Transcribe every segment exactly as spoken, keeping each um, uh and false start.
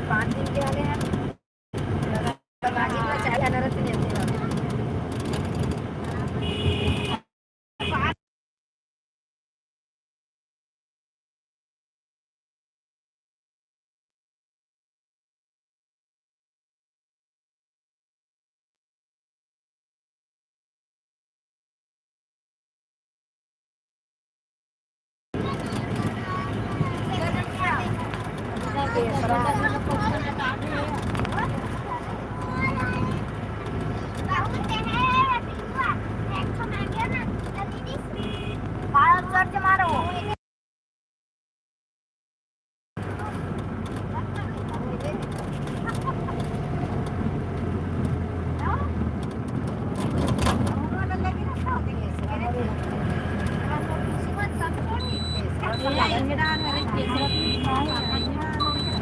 पाँच दिन के वाले हैं। पाँच दिन में चाहे अनारस नहीं होते।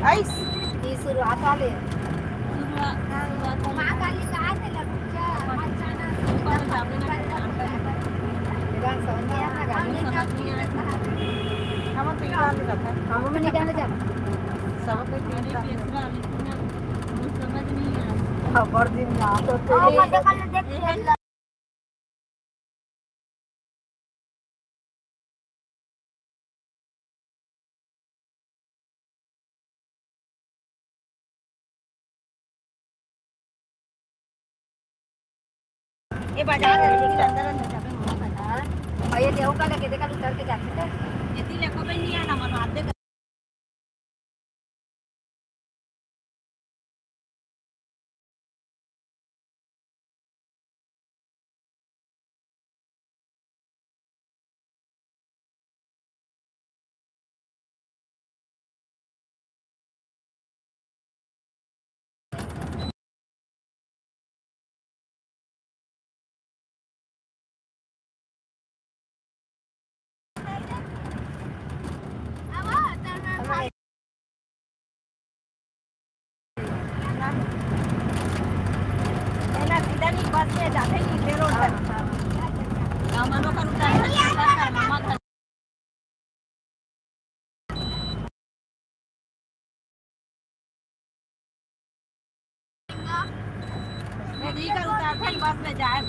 आइस। ये शुरुआत वाले। हम तो निकाल जाता है। हम निकाल जाता। सब कोई पीता है। खबर दिन ना तो तेरे। ये बाजार है, लेकिन अंदर अंदर जाके मम्मा का था। और ये देव का लगे, देखा उतर के जाते थे। ये दिल को भी नहीं आना, मन आते। सीधा नहीं, बस में जाते नहीं, मेन रोड पर। मामा लोग का रुकता है, मामा घर। नदी का उतरते ही बस में जाए,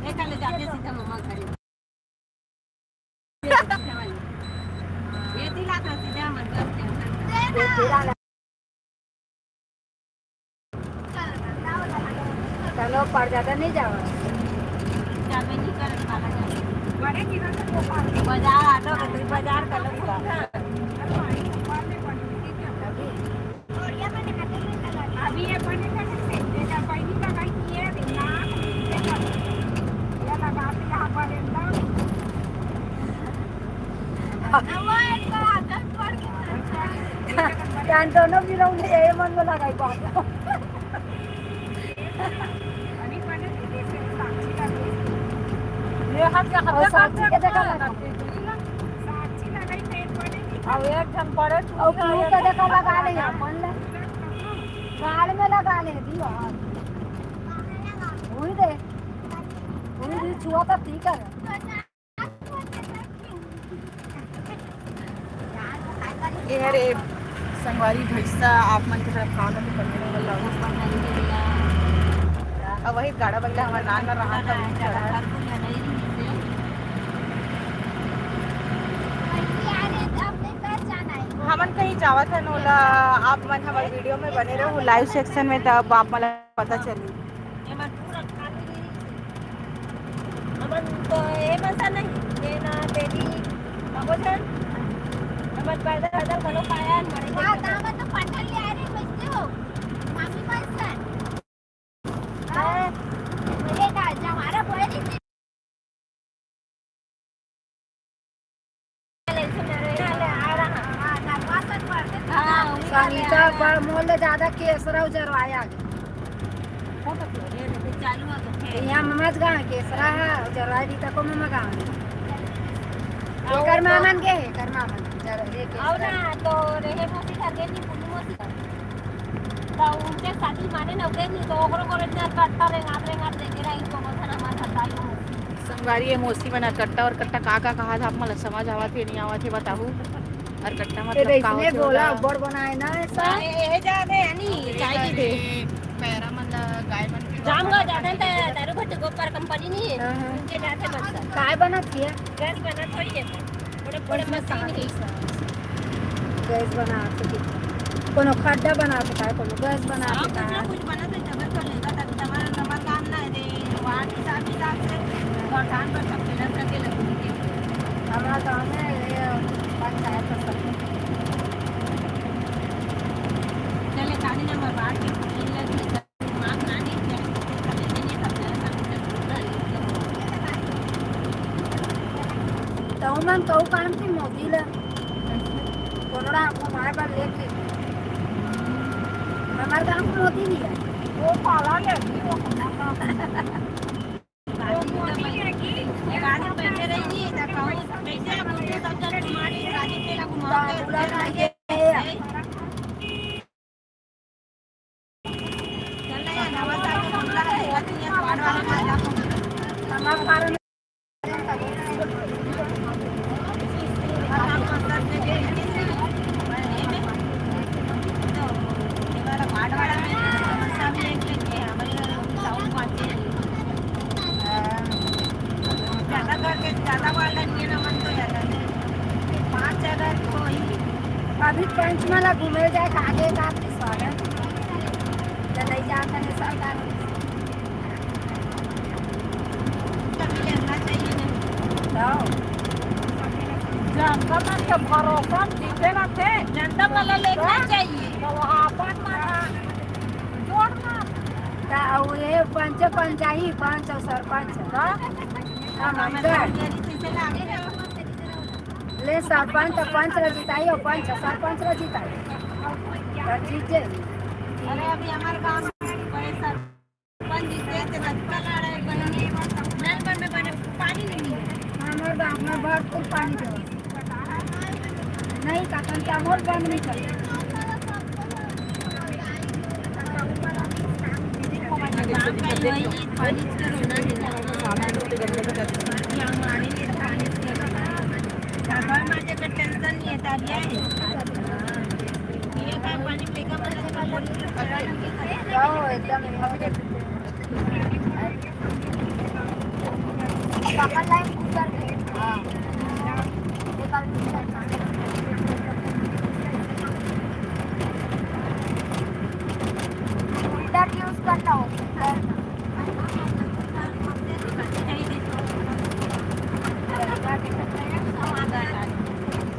एक ले जाते सीधा मम्मा घर। ये दिला था सीधा मंदिर के अंदर। चलो, पर ज्यादा नहीं जाओ। बाजार आ जाओ, तो बाजार का लोग घूमना। अभी ये बने का नहीं, ये का पहली का भाई ये ना, ये लगा के यहाँ पर एकदम। कान दोनों भी रहूंगे, ये मन में लगाई बात। ये हाथ का और साक्षी के देखा लगा। अब एक झन पड़े तू और क्यों के देखा लगा ले, अपन ले। गाल में लगा ले दी। वही दे, वही दे, छुआ तो ठीक है। ये हरे संगवारी भैंसा आप मन के तरफ खाना तो करने वाला। अब वही गाड़ा बंदा हमारा नान रहा था, हमन कहीं जावत हन, ओला आप मन हमारे वीडियो में बने रहो, लाइव सेक्शन में, तब आप मन ला पता चली। हमन तो ये बस नहीं, ये ना तेरी बाबूजन, हमन पैदल पैदल घलो पाया, मरे के हाँ, दामन तो पटल ले आ रहे, बचते हो, मामी बस है। हाँ, ये का, जब हमारा बोए नहीं थे। संगीता पर मोर ले ज्यादा केसरा उजरवाया। यहाँ ममज गाँव केसरा है, उजरवाया भी तको ममा गाँव। एकर मामन के, एकर मामन, जर-, ये केसरा। ना, तो रेहे मौसी घर के नहीं, पुन्नी मौसी घर। तो उनके शादी माने न गए नहीं, तो ओकरो को इतना कट्टा रेंगात रेंगात लेके रही, तो बोलता ना, हमारा था, संगवारी, ये मौसी मन कट्टा और कट्टा का का कहा था, आप मन ला समझ आवत हे, नहीं आवत हे, बताहू। कट्टा ये मतलब का देख ले, होथे गोला ओला? अब्बड़ बनाए ना ऐसा। अरे, ये जा दे, यानी, चाय की दे। पैरा मन ला गाय मन के जाम गा जाथन त दारू भट्टी गोबर कंपनी नहीं है। हाँ, हाँ। उनके जाथे बस। काय बनत हिया? गैस बनत होई है। बड़े, बड़े मशीन ही। गैस बना सकते, कोनो खड्डा बना सकता है, कोनो गैस बना हाँ, सकता कुछ ना है। कुछ बना तो जगह तो लेगा, तब हमारा, हमारा काम ना है, दे, वार्ड हिसाब, हिसाब से गौठान पर सब पेलर करके लगेंगे। हमारा गाँव में ये पंचायत का सब। चले, खाली नंबर वार्ड के पेलर की त ओमन कहू काम कि मोदी ल कोनो ला घुमाए बर लेके। हमर गाँव के मोदी नहीं है। वो काला ले अभी वो कहाँ का? गाड़ी में बैठे रही, त कहूँ कैसे अब उनके सब जन घुमा रही, राजी मेला घुमा के ज्यादा करके ज्यादा वाला नहीं है ना, मन तो ज्यादा नहीं। पाँच हजार तो ही। अभी पंचमला घूमे जाए, आगे का आपके स्वागत। जब नहीं जाता नहीं सरकार। कभी लेना चाहिए नहीं। तो जनता मन के भरोसा जीते ना थे। जनता मन ला लेना चाहिए। तो वहाँ अपन मन जोड़ना। त अउ ये पंच, पंचाही, पंच अउ सरपंच। हाँ? हाँ, मंजर। ले सरपंच, त पंच ल जिताई अउ पंच सरपंच ल जिताई। त जीत जाई। अरे अभी हमारे गाँव में बड़े सरपंच जीते थे, बचपन लड़ाई बनी। नल बन में बने पानी नहीं मिले। हमारे गाँव में भरपूर पानी दे। नहीं, काकन क्या मोर बंद नहीं कर। जाओ, एकदम। कमल लाइन ऊपर है। हाँ। उल्टा use करता हो।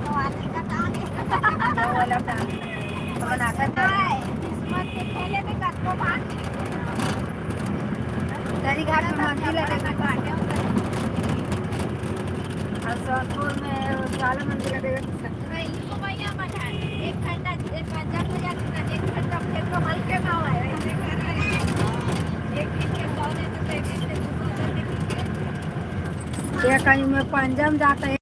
वो वाला काम। अपन आकर कर। किस्मत के खेले में कतको भाग। दरी घाट में मंदिर है, देखो, बाटे। और सोनपुर में काला मंदिर है, देखो। नहीं, इनको भैया मन है। एक घंटा, एक घंटा को जाते ना, एक घंटा खेत में हल्के में हुआ है। एक दिन के सौ दे तो एक दिन के दो सौ दे। ये कहीं में पंजाब जाता है।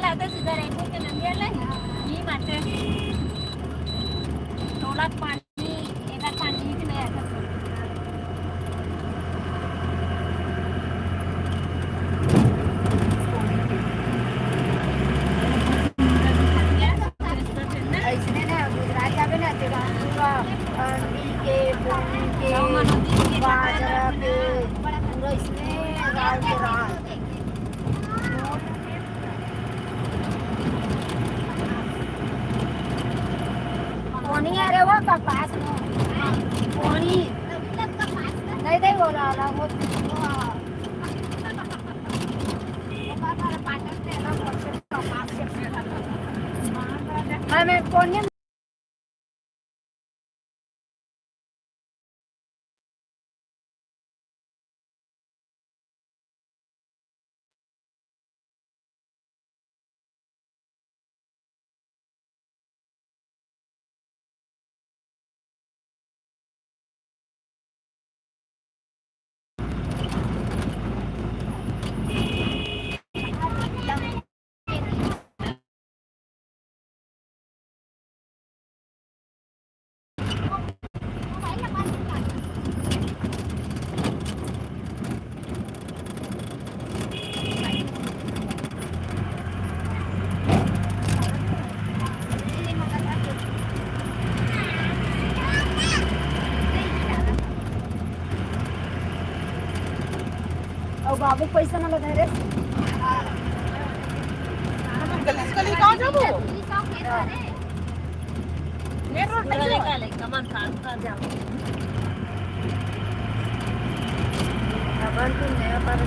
लाते सीधा रायपुर के नंदिया ले। ये माते। तोला पानी, एकर पानी के नहीं आता। अइसने ना, गुजरात जाबे ना, तेला पूरा अंडी के, बोनी के, बाजरा के, पूरा अइसने राल के राल। कोनी, अरे वो कपास में। कोनी। नहीं, नहीं, वो वाला, वो, वो, हाँ, मैं कोनी। अउ बाबू पैसा ना लगा रे। गली गली कहाँ जाबो? मेन रोड नहीं है। कमन खान का जाओ। अपन तुम नया पर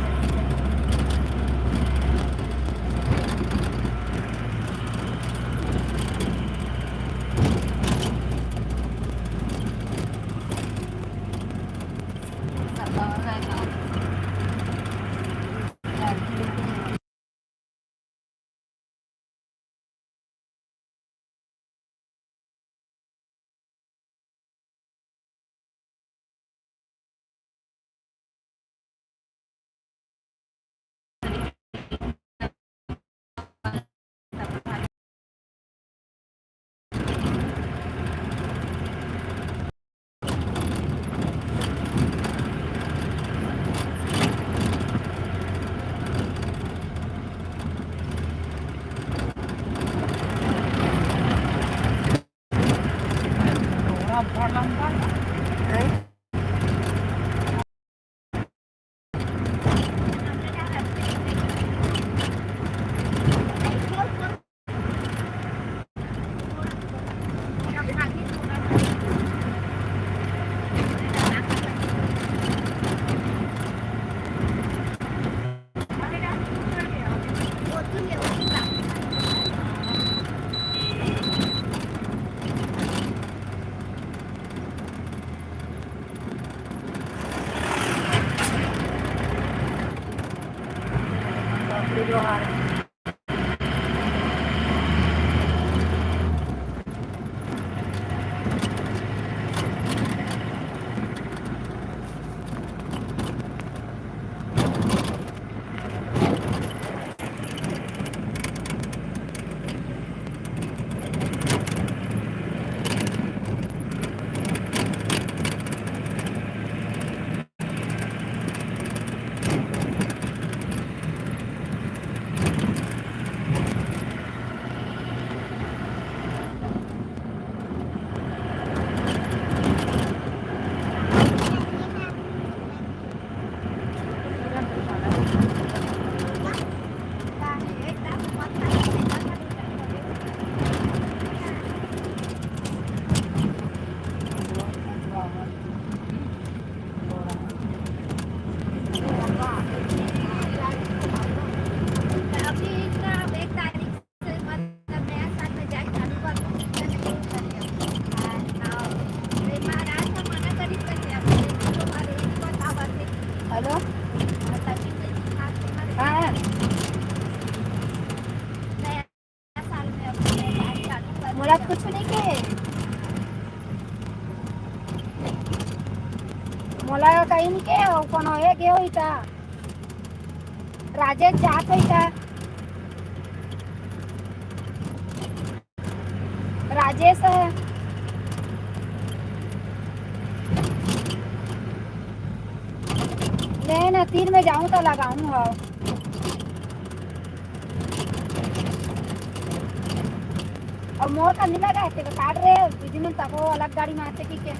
हेलो। हाँ। मोला कुछ नहीं कहे। मोला कहीं नहीं कहे, वो कोनो हे गे होई ता। राजेश जात होई ता। राजेश है। नहीं ना, तीन में जाऊँ तो लगाऊँ, हाँ। अउ मोर का नहीं लगा है, तेरे काट रहे हैं, दीदी मन तको अलग गाड़ी में आते कि क्या?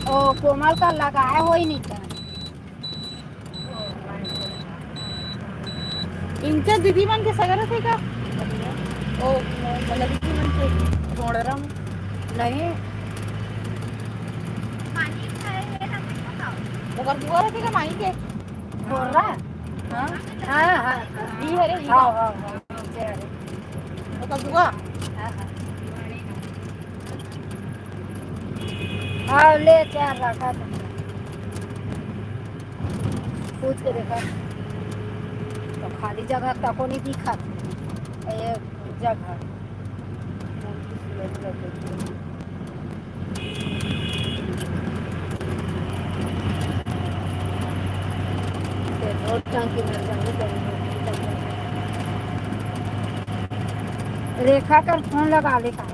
ओ, कोमल का लगाए होई नहीं था। इनका दीदी मन के सगा रथे का? ओ, मतलब दीदी मन के रोड़रा में? नहीं। ओकर बुआ रथे का माई के? बोल रहा? हाँ? हाँ, हाँ, हाँ। ई हरे, ई हाँ, बा। हाँ, हाँ, हाँ, ओकर बुआ? हाँ, हाँ। हाँ, ले चार रखा था। पूछ के देखा। तो खाली जगह तको नहीं दिखा। ये जगह। पेट्रोल टंकी में जाने के लिए। रेखा कर फोन लगा ले का।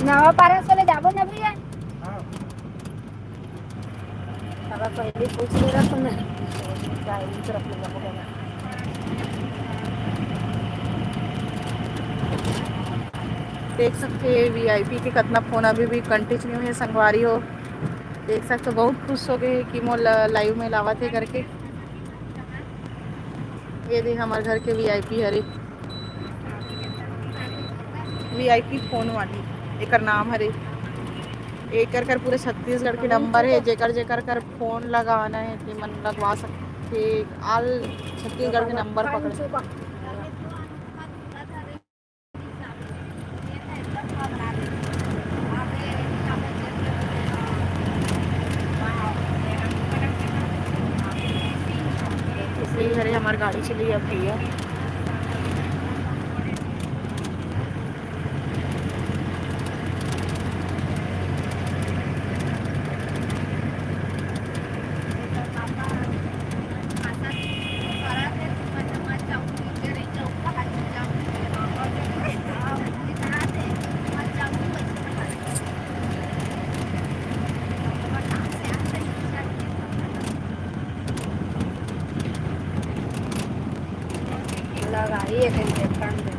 नवा पारा से ले जाबो ना भैया। हाँ। अब पहले पूछ ले रहा तो मैं। देख सकते हैं वीआईपी के कितना फोन अभी भी कंटिन्यू है संगवारी हो। देख सकते हो, बहुत खुश हो गए कि मोला लाइव में लावत हे करके। ये दे हमर घर के वीआईपी हरे, वीआईपी फोन वाली एकर नाम हरे। एकर कर पूरे छत्तीसगढ़ के नंबर है, जेकर जेकर कर फोन लगाना है ते मन लगवा सकते। All छत्तीसगढ़ के नंबर पकड़े। इसलिए हरे हमार गाड़ी चली अब भैया। लगाई एक इंजेक्शन दे।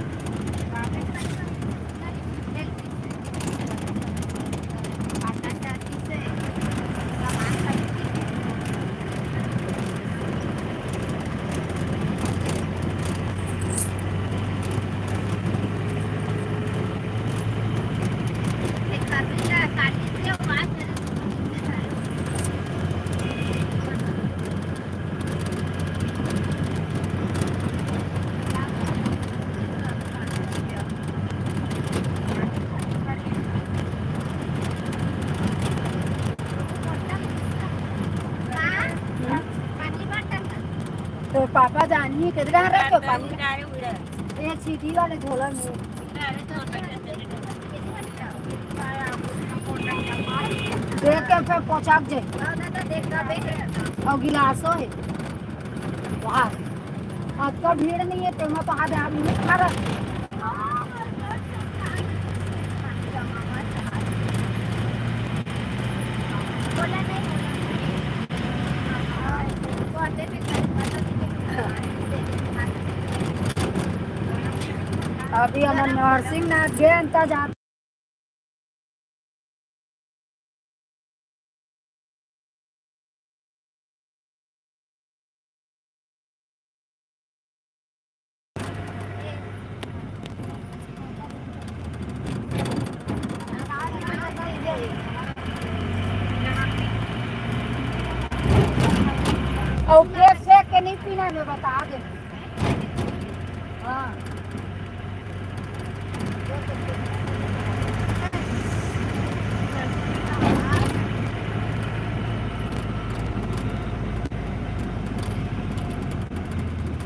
तो पापा जानी किधर रखे पानी? एक सीढ़ी वाले झोला में। देख के फेर पोछाक जाई। अउ गिलासो हे। वहाँ अतका भीड़ नहीं है, तेमा तो हाथ हाथ नहीं खा रहा। अभी हमर नरसिंहनाथ गे अंता जात। अउ फेंक फेंक के नहीं पीना, मैं बता दे। हाँ।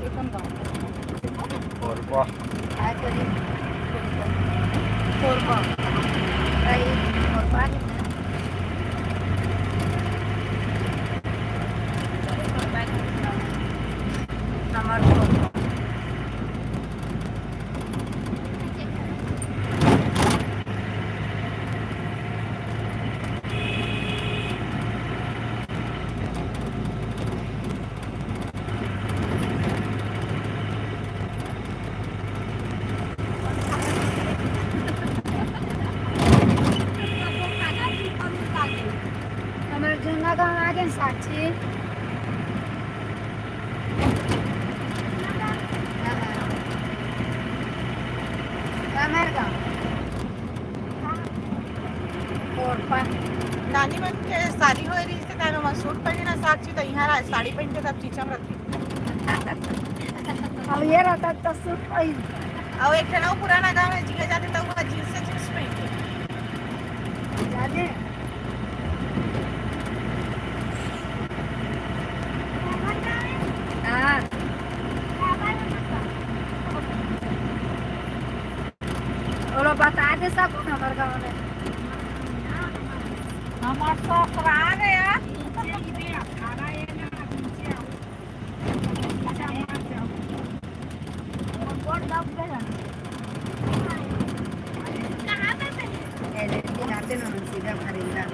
ये कौन गाँव? कोरबा। कोरबा। कोरबा है ना? नंबर फोर। हमर झुनगा गाँव आ गे साक्षी। हमर गाँव। कोरपा। नानी मन के शादी होए रहिस, त मैं सूट पहिने ना साक्षी, त इहाँ ला साड़ी पहिन के सब चीचा म रथे। अब ये रहता तो सूट पहिन। अउ एक ठन अउ पुराना गाँव हे, जिहाँ जाथे त वहाँ जींस से जींस पहिन के। जाने। हाँ। ओला बता दे सब हमर गाँव में। हमर ससुराल हे यार। ए, लेकिन आते ना सीधा भरेगा।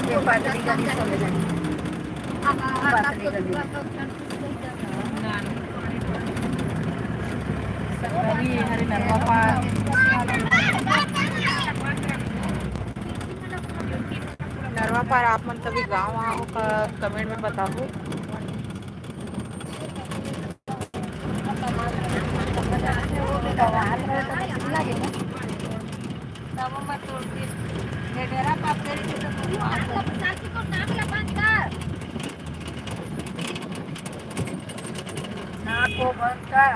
ये पातरी गली सब है। पातरी गली। अभी हरे नरवा पार। नरवा पार आप मन कभी गाँव आओ का comment में बताओ। नाक को बंद कर।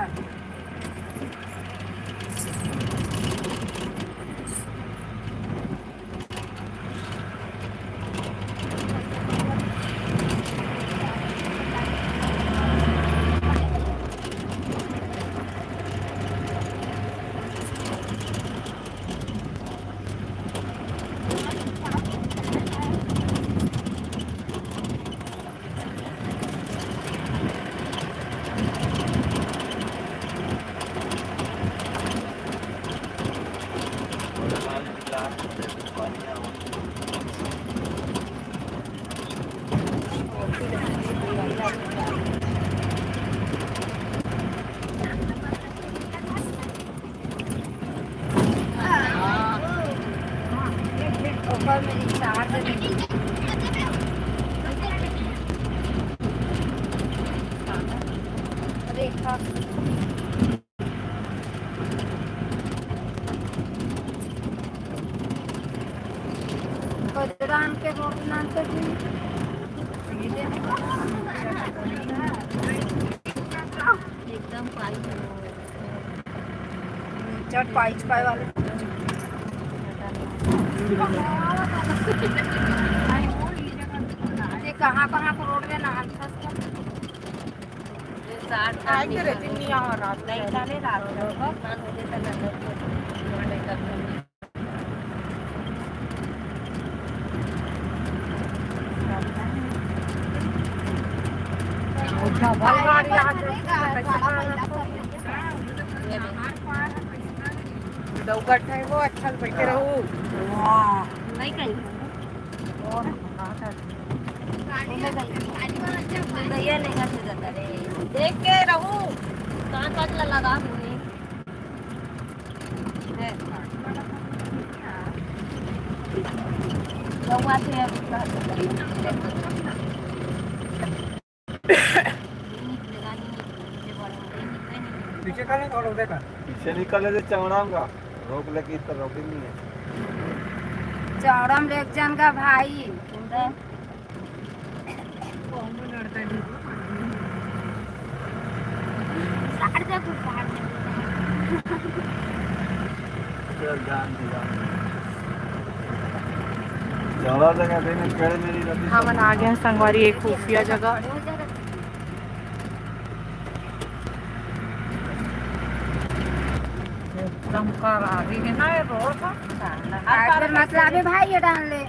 गजरान के रोटी नान के भी। एकदम पाई। चट पाई छुपाए वाले। ये कहाँ कहाँ को रोड में नान था? आए के रहती नहीं, यहाँ रात में। नहीं, काले रात में। डौगट है वो, अच्छा से बैठे रहू। वाह। नहीं कहीं। भैया नहीं कर सकता रे। देख के रहू। कहाँ काट ला लगा तूने? रउआ से अब का करी? नीक जगह नहीं है। पीछे निकल ले, चौड़ा का रोक लेके, इतना रोक ही नहीं है। चौड़ा में लेके जान का भाई। हमन आ गए हैं संगवारी एक खुफिया जगह। एकदम कर आ रही है ना ये रोड। मतलब अभी भाई ये डाल ले।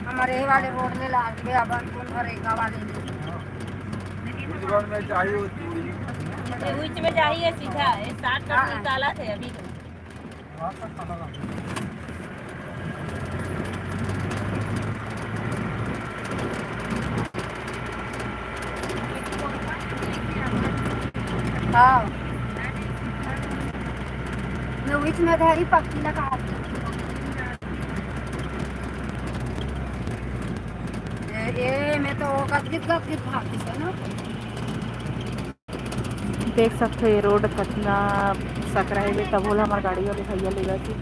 हमारे ये वाले रोड ले लाग गए, अब अंकुल भरेगा वाले ले। बीच में चाहिए वो चूड़ी। ये बीच में चाहिए सीधा, ये साठ कट हाँ। निकाला थे अभी। हाँ। मैं बीच में धरी पक्की लगा। ए, ए, मैं तो गदगिद, गदगिद भागती से ना। देख सकते हो ये रोड कतना सकरा हे, तब बोला हमारे गाड़ी वाले भैया ले जाके।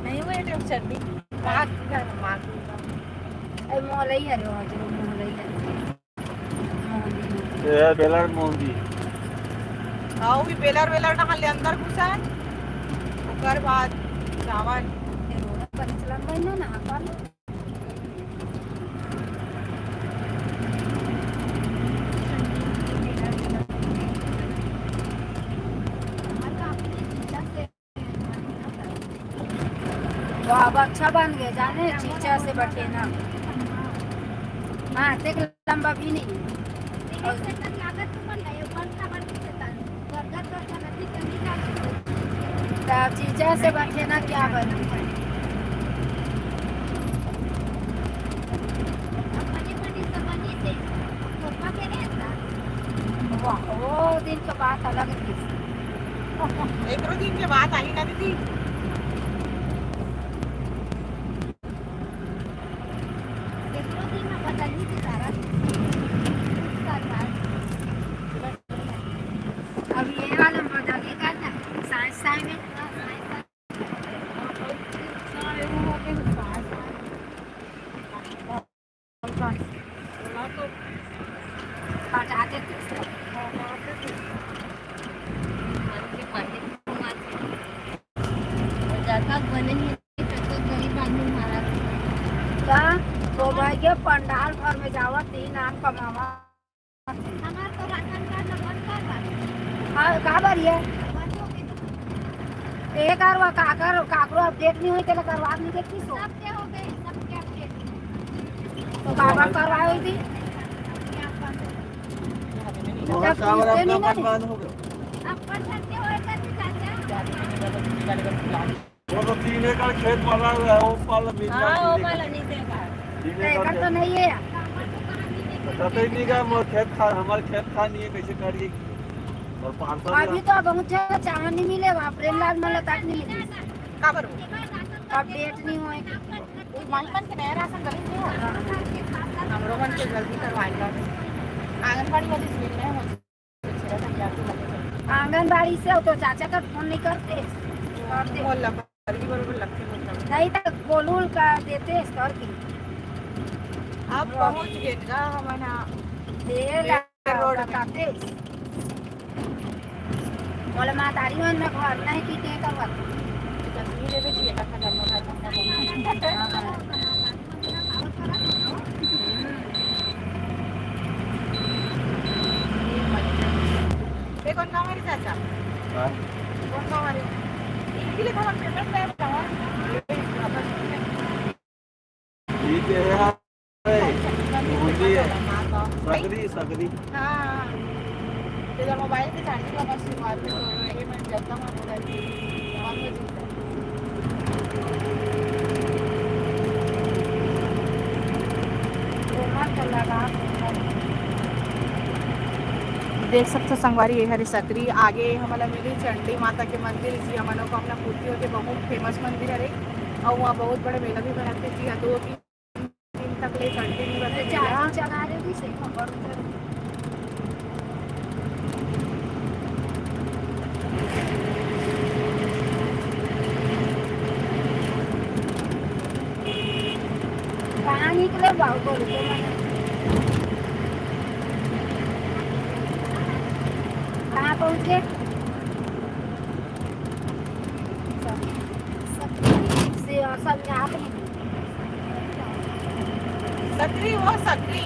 नहीं हुए टेंशन नहीं। माँ की घर, माँ की घर। ए, मोहलई हरे, वहाँ जो मोहलई हरे। ये बेलर मोहंदी। हाँ, वो भी बेलर, बेलर ना ले अंदर घुसा है। ओकर बाद चावल। ये रोड पर चलन भाई ना, ना, अपन। वाह, अब अच्छा बन गया, जाने, चीचा से बटेना। हाँ, देख, लंबा भी नहीं। तो चीचा से बटेना क्या बन? वाह, वो दिन के बात अलग थी। एक दो दिन के बाद आई ना दीदी। एक दो दिन में बदल ही थी सारा। अब ये वाला बदल ही करना, साइड साइड में। का? तो भाई के पंडाल भर में जावत ही नाम कमावा। हमार तो राशन कार्ड बनता बा। हाँ, का बार ये? बंद हो गई। ए कारवा काकर, काकरो अपडेट नहीं होई, तेला करवा नहीं देखती सो। सबके हो गई, सबके अपडेट। तो काबर करवाए होई थी? सबके आप बंद हो गई। जब पूछते नहीं ना। अपन सबके होए करती चाचा। वो तो तीन एकड़ खेत वाला है, वो पाल मिल हाँ, जाती वो है। वाला नहीं देगा। तीन एकड़ एकर तो खेत। नहीं है। पता ही नहीं का, मोर खेत खा, हमारे खेत खा नहीं है, कैसे करिए? और पाँच सौ अभी तो बहुत ज्यादा चावल नहीं मिले, वहाँ प्रेमलाल मन तक नहीं मिले। का करो? अपडेट नहीं हुए। माही मन के नया राशन गली में है। हमरो मन के जल्दी करवाएगा। आंगनबाड़ी वाली स्कीम में हो। आंगनबाड़ी से हो तो चाचा का फोन नहीं करते। मोला बरोबर लगथे, मोला। नहीं तो बोलूल का देते स्तर की। अब पहुंच गए गा हमन हा। ये ला रोड में। बताते। मोला मातारी मन में घर नहीं की के का बात। जल्दी ले बेटी, ये का जन्म घर। ये कौन गाँव हरे चाचा? हाँ। कौन गाँव हरे? इनके लिए थोड़ा फेमस है, बताओ। ठीक है, हाँ। भूजी है। सकरी, सकरी। हाँ। तेरा मोबाइल के चार्जिंग का बस शुरुआत में तो ये मैं जब तक मोबाइल बंद हो जाता है। देख सकथो संगवारी, ये हरे सकरी। आगे हमला मिली चंडी माता के मंदिर, जिहां मनोकामना पूर्ति होथे। बहुत फेमस मंदिर हरे, अउ वहाँ बहुत बड़े मेला भी भराथे। जिहां दो तीन दिन तक ले कंटिन्यू रहिथे मेला। कहाँ निकले बाबू, बोलो तो मैंने। कहाँ पहुँचे? सब, सब, से, सब यहाँ पे सकरी, वो सकरी।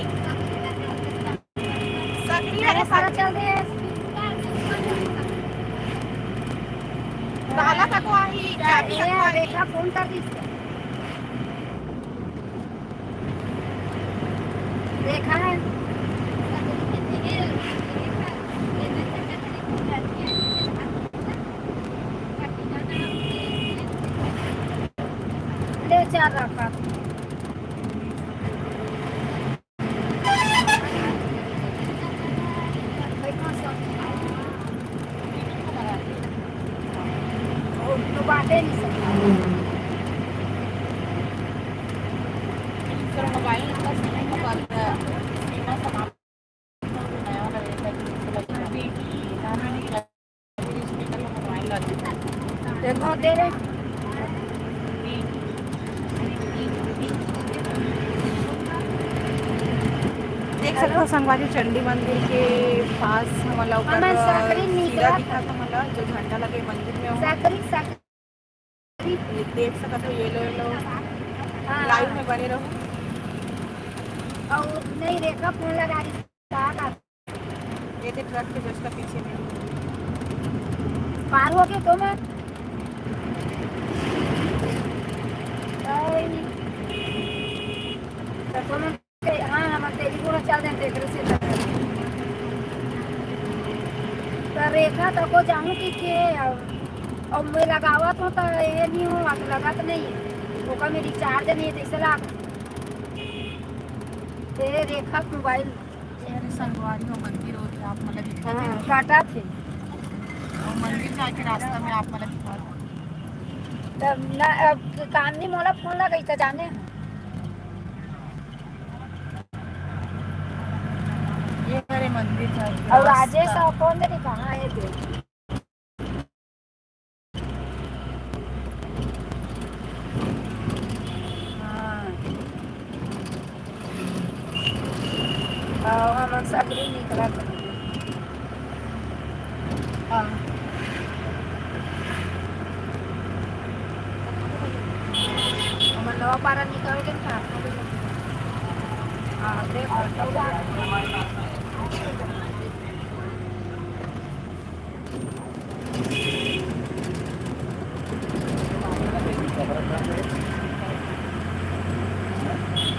सकरी, अरे, सारा सकरी। चल रहे हैं। ताला तक वही, चाबी तक वही। देखा, फोन कर दी इसको। देखा है। ले चार रखा। तो बाटे नहीं सकता। देखो, दे रहे। देख सकथो संगवारी, चंडी मंदिर के पास हमला ऊपर हमन सकरी सीधा निकला। दिखा था हमला, जो झंडा लगे मंदिर में हो। सकरी, सकरी। ये देख सकथो, येलो येलो। हाँ। लाइन में बने रहो। और नहीं, रेखा फोन लगा रही। ये देख, ट्रक के जस्ट पीछे में। पार हो गए तो मैं। तो मैं, हाँ, हम तेरी पूरा चल देते, तेरे से। तो रेखा तो को जाऊँ कि के, अब, अब मैं लगावा तो, तो ये नहीं हुआ, तो लगा तो नहीं है। ओका में रिचार्ज नहीं है, तो इसे लाग। ये रेखा मोबाइल। ये हरे संगवारी हो मंदिर होत हे, आप मन ला दिखत हे? हाँ, काटा थे। अउ मंदिर जाके रास्ता में आप मन ला दिखत हे। तब ना, अब काम नहीं, मोला फोन लगाई त जाने। ये हरे मंदिर जाके और रास्ता। राजेश और कौन दे कहाँ है दे? हाँ। हाँ, हमन सकरी निकलत हन। हाँ। हमन नवा पारा निकल के का? हाँ, देख।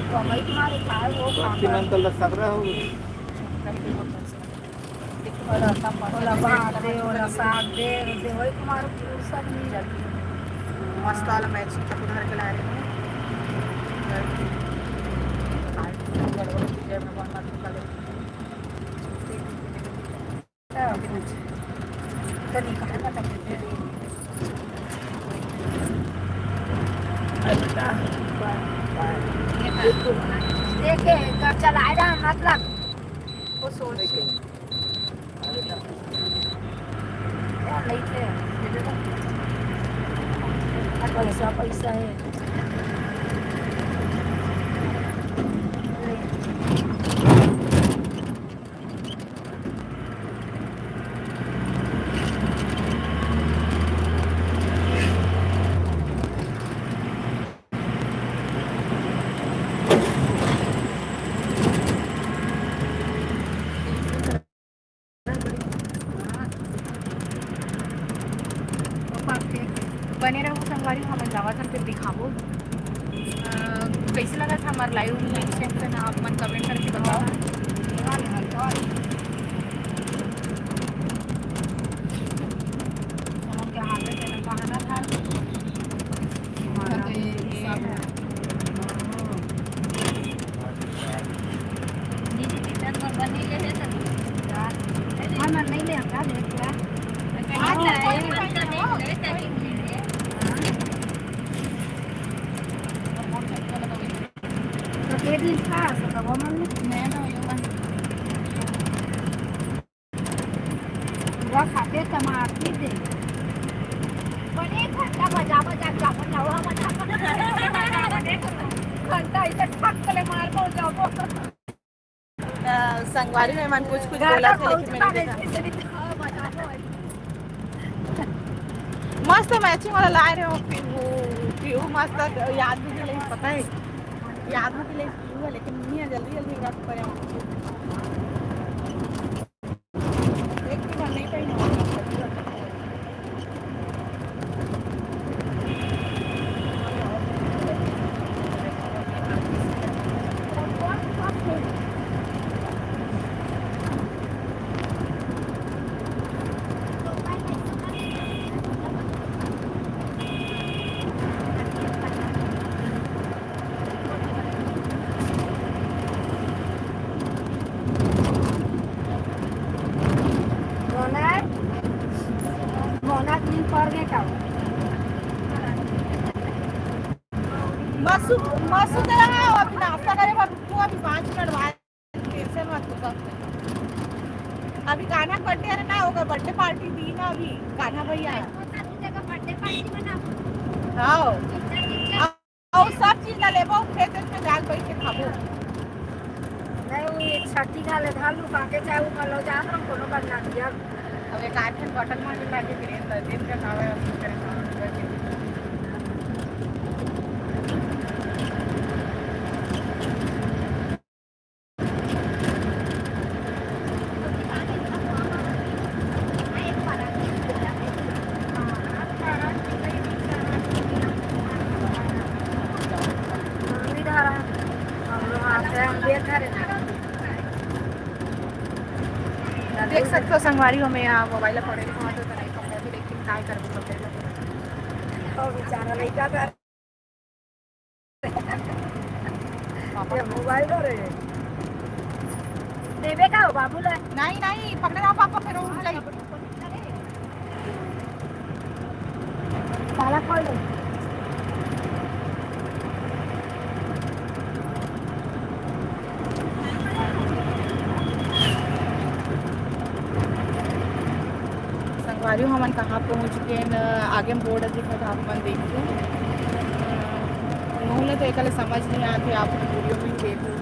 कमाई तुम्हारे खाए वो बस्ती में अंकल दस सकरा हो। ओला भात दे, ओला साग दे, दे वही तुम्हारे फुर्सत नहीं रहती। मस्त वाला मैच तक उधर के ला रहे हैं। गड़बड़ चीजें में बनना तो कल। देखे, कर चलाए रहा, मतलब, वो सोच के। कौन नहीं थे? पैसा, पैसा है। बने रहू संगवारी, हमन जावत हन, फिर दिखाबो। अ, कइसे लगत हे हमर live में, आप मन comment करके बताओ। पूरा खाते टमाटर दे। बने घंटा बजा बजा के अपन नवा बजा। घंटा ऐसे ठक ले मार को जाबो। अ, संगवारी में मन कुछ कुछ बोला था, लेकिन मैंने देखा। मस्त matching वाला लाए रहे हो, पीहू, पीहू मस्त याद भी दिलाई, पता है, याद भी दिलाई पीहू है, लेकिन नहीं है, जल्दी जल्दी रख पाया। एक भी बार नहीं पहना होगा। मोना, मोना तीन पड़ गए का? मसू, मसू तेरा है, अभी नाश्ता करे, अभी तू अभी पाँच मिनट बाद tension मत लो सब। अभी कान्हा birthday है ना, होगा birthday party दी ना अभी कान्हा भैया। हाँ। अउ सब चीज ला लेबो, खेत में जाके बैठ के खाबो। नहीं, वो एक छठी का ले धालू, काके चाहे वो कल हो जात रहो, कोनो बात ना दिया। अब एक आध ठन bottle में भी लाके फिर दिन का खावे, अब करे खावे। देख सकते हो संगवारी हो, मैं यहाँ मोबाइल पकड़े रही हूँ, तो नहीं पकड़ा, फिर एक दिन काय करबो पकड़े। और बेचारा लड़का का ये मोबाइल धरे। देवे का हो बाबू ला? नहीं, नहीं, पकड़े रहो पापा, फिर उठ जाई। ताला खोल दे। संगवारी हो, हमन कहाँ पहुँच गए न, आगे में board दिखत हे, आप मन देखिए। मोला तो एकला समझ नहीं आते, आप मन video में ही देख लो।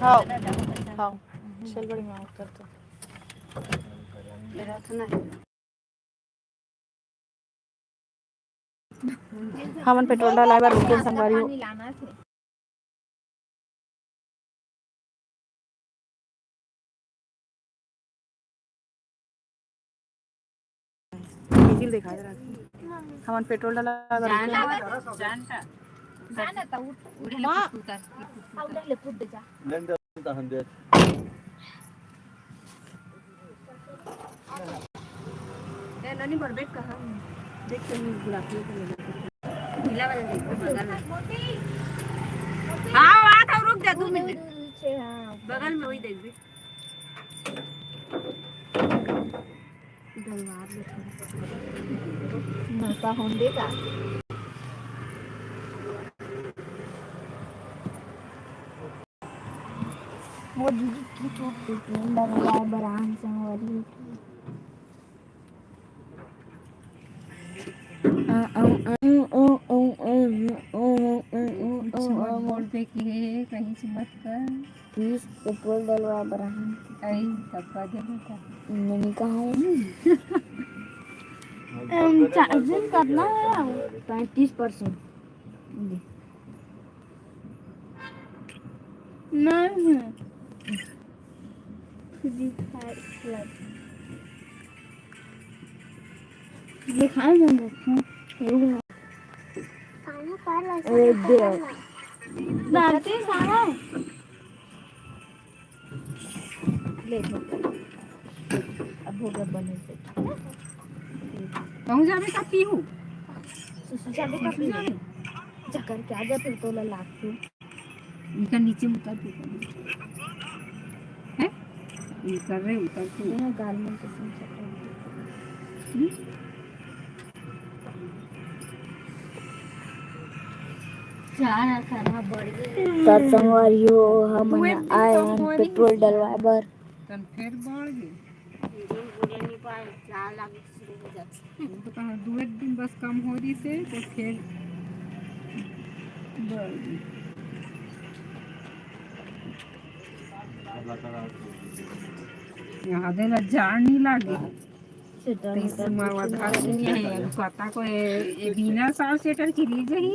हाँ, हाँ, चल बड़ी माँ कर तो। ये रखना है। हमन पेट्रोल डलाए बर रुकेन संगवारी हो। डीजल देखा दे रहा। हमन पेट्रोल डलाए बर रुकेन। हाँ, आ था, रुक जा, दो मिनट। बगल में वही देख भी। नशा होने का। वो दीदी की चोट टूटी है, डर रहा है, बरान से हो रही है। कुछ मत बोल पे कि हे, कहीं से मत कर। प्लीज पेट्रोल डलवा बरान। आई, तब का दे बेटा। मैंने कहा हूँ। चार्जिंग करना है पैंतीस परसेंट। नहीं है। Free fire club. ये खाए हम लोग। अरे दे। दादी खाना। ले लो। अब हो गया बने से। कहूँ जाबे का पीहू? सुसु जाबे का पीहू? चक्कर क्या जाते तोला लागते। इनका नीचे उतर के कर। हैं? ये कर रहे, उतर के। ये गाल में किसी ने चक्कर। हम्म? चार आना बढ़ गए। त संगवारी हो, हमन आए हन पेट्रोल डलवाए बर। तन फेर बढ़ गए। बोले नहीं पाए, चार लाख शुरू हो जाते। उनको तो हाँ, दो एक दिन बस कम हो रही से, तो फिर बढ़ गई। यहाँ दे ला जान नहीं लागे। तीस मावा धार नहीं है, अब पता को ये, ये बिना साल सेटर की ली जाही।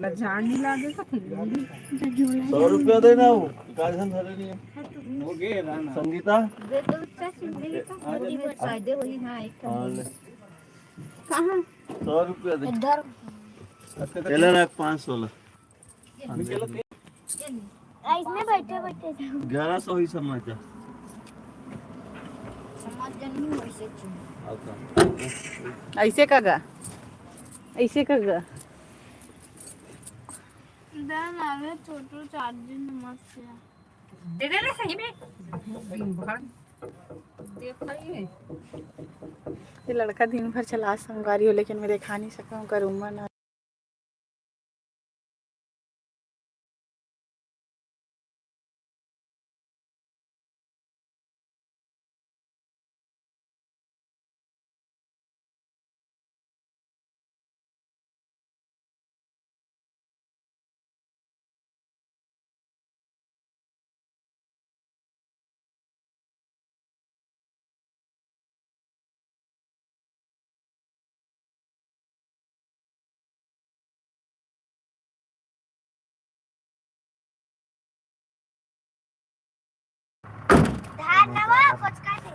ला जान नहीं लागे तो फिर भी। सौ रुपया देना हो, गार्डन धरे नहीं है। संगीता, फायदे वही, हाँ, एक ठो। हाँ, ले। कहाँ? सौ रुपया दे। इधर। एला रख, पाँच सौ ला। इसमें बैठे बैठे जाओ। ग्यारह सौ ही समझ जा। समझ जा नहीं वैसे चुन। ऐसे का गा? ऐसे का गा? इधर ना रे, छोटू चार्जिंग मत से। दे दे रे सही में। दिन भर देखा ही है। ये लड़का दिन भर चला संगवारी हो, लेकिन मैं देखा नहीं सका, उनका रूम में ना। धार नवा कोचका से।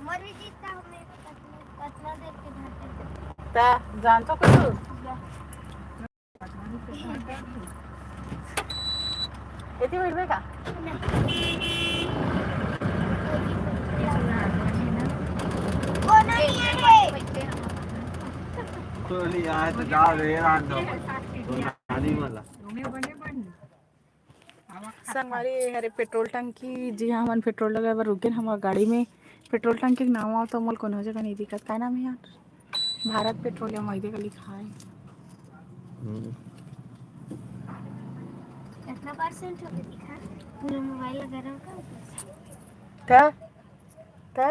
मोर भी जीता हूँ, मैं कतना, कतना देर के धार। ता जान तो कुछ। एती बैठबे का? तो नहीं आए तो जाओ रे, राम राम। तो नानी वाला। संगवारी, हरे पेट्रोल टंकी, जी हाँ, हमन पेट्रोल लगाए बर रुकेन। हमर गाड़ी में पेट्रोल टंकी के नाम आव तो मोल कोनो जगह नहीं दिखत। का नाम है यार? भारत पेट्रोलियम वही जगह लिखा है। हम्म। कितना परसेंट हो गया दिखा? पूरा मोबाइल लगा रहा हूँ का? का? का?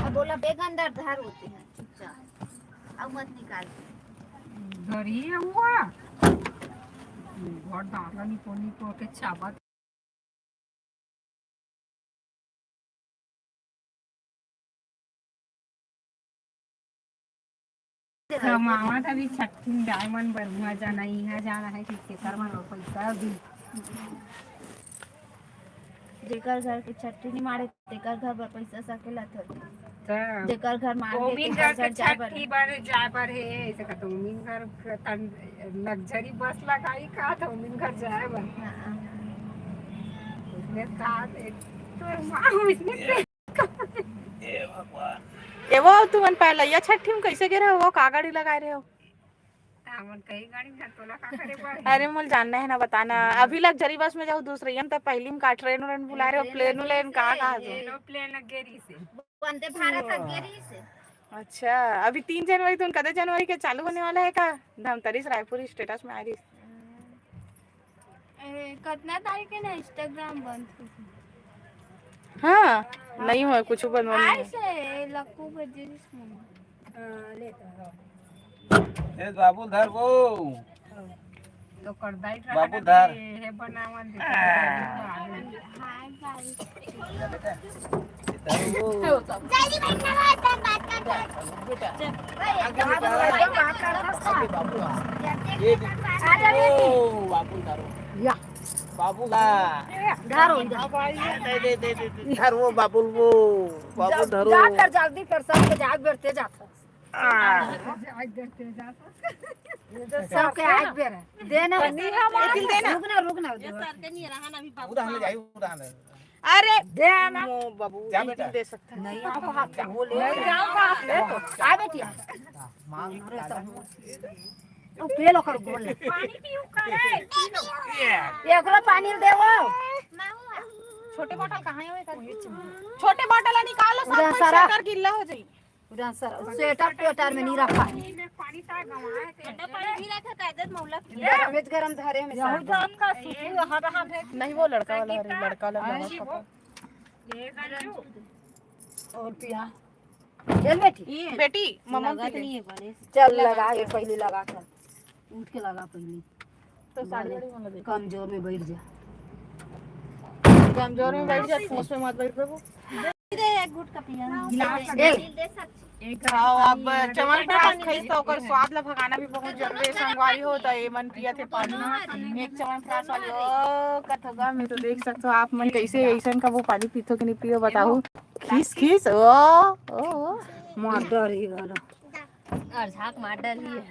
अब बोला, "बेग अंदर धार होते हैं, चुपचाप, अब मत निकाल।" घर ही है हुआ। घर डाला नहीं कोनी को के चाबा। कमावत अभी छट्ठी में जाए मन बर, उहाँ जाना, इहाँ जाना है कि केकर मन बर पैसा भी। जेकर घर के छट्ठी नहीं मारे, तेकर घर बर पैसा सकेला थोड़ी। त जेकर घर मार दे, ओमिन तेकर घर के घर जाए बर। छट्ठी बर जाए बर हे, ऐसे का तो ओमिन घर के तन लग्जरी बस लगाई का, तो ओमिन घर जाए बर। हाँ। उसने कहा दे, तो माँ उसने ए भगवान। ए वो तुमन पहलैया छट्ठी में कैसे गे रहे हो? का गाड़ी लगाए रहे हो? हमन कहीं गाड़ी में तोला का करे बर? अरे मोल जानना है ना, बताना। अभी लग्जरी बस में जाओ, दूसरे यन त पहली में का ट्रेन व्रेन बुला रहे हो, प्लेन व्लेन का, का हो? एरोप्लेन गेरी से। वंदे भारत ह गेरी से। अच्छा, अभी तीन जनवरी, तुम कदे जनवरी के चालू होने वाला है का? धमतरी से रायपुर स्टेटस में आ रही। ए, कतना तारीख के ना Instagram बंद होही? हाँ, नहीं हो कुछ बंद बंद आए नहीं। से लक्कू के जिस में। हाँ, ले तो हो। ए बाबू धर वो। तो कर दाई बाबू रहा धर। हे बनावन दे। हाय भाई। जल्दी बैठना है, सर, बात करते हैं। बेटा, आगे निकल। ये भी। ओ, बाबू धरो। या। बाबू ला। धरो, इधर। दे, दे, दे, दे, दे। धरो, बाबू, वो। बाबू धरो। जा कर जल्दी कर, सबके जाग बैठते जाता। आ। सबके आग बेर है। देना। नहीं, हम लेकिन देना। रुक ना, रुक ना, रुक ना। उड़ा ले जाई, उड़ा ले। अरे दे ना। मो बाबू, जा बेटा। दे सकता है। नहीं, आप हाथ वो ले। नहीं, जाओ, आप ले तो। आ बेटिया। मार। ओ, पेल ओकर गोल। पानी पीऊ करे। एकरो पानी दे वो। छोटे बॉटल कहाँ है? छोटे बॉटल निकालो, सब उधर कुछ सारा। शक्कर गिल्ला हो जाई। उधर सर, स्वेटर ट्वेटर में नहीं रखा है। ठंडा पानी भी रखा, कायदे मौला की। गरम में गरम धरे में यहू सब। तो आपका सुसु हर रहा है। नहीं, वो लड़का वाला है, लड़का वाला आए लगा वो। और पिया। चल बेटी। बेटी, मम्मा लगत पी ले। नहीं है बड़े। चल लगा, ये पहले लगा कर। उठ के लगा पहले। तो साड़ी वाली वाला दे। कमजोर में बैठ जा। कमजोर में बैठ जा, ठोस में मत बैठ बाबू। दे एक घूंट का पिया। गिलास ए। दे सकती। एक आओ, अब गिलास च्यवनप्राश खाइस त ओकर स्वाद ला भगाना भी बहुत जरूरी है। संगवारी हो त एमन पियत हे पानी। एक च्यवनप्राश वाली, ओ, कथोगा में तो देख सकते हो आप मन कैसे ऐसन का वो पानी पीथो कि नहीं पियो, बताओ। खीस, खीस, ओ, ओ, ओ। मार डर ही वाला। और झाक मार डर ही है।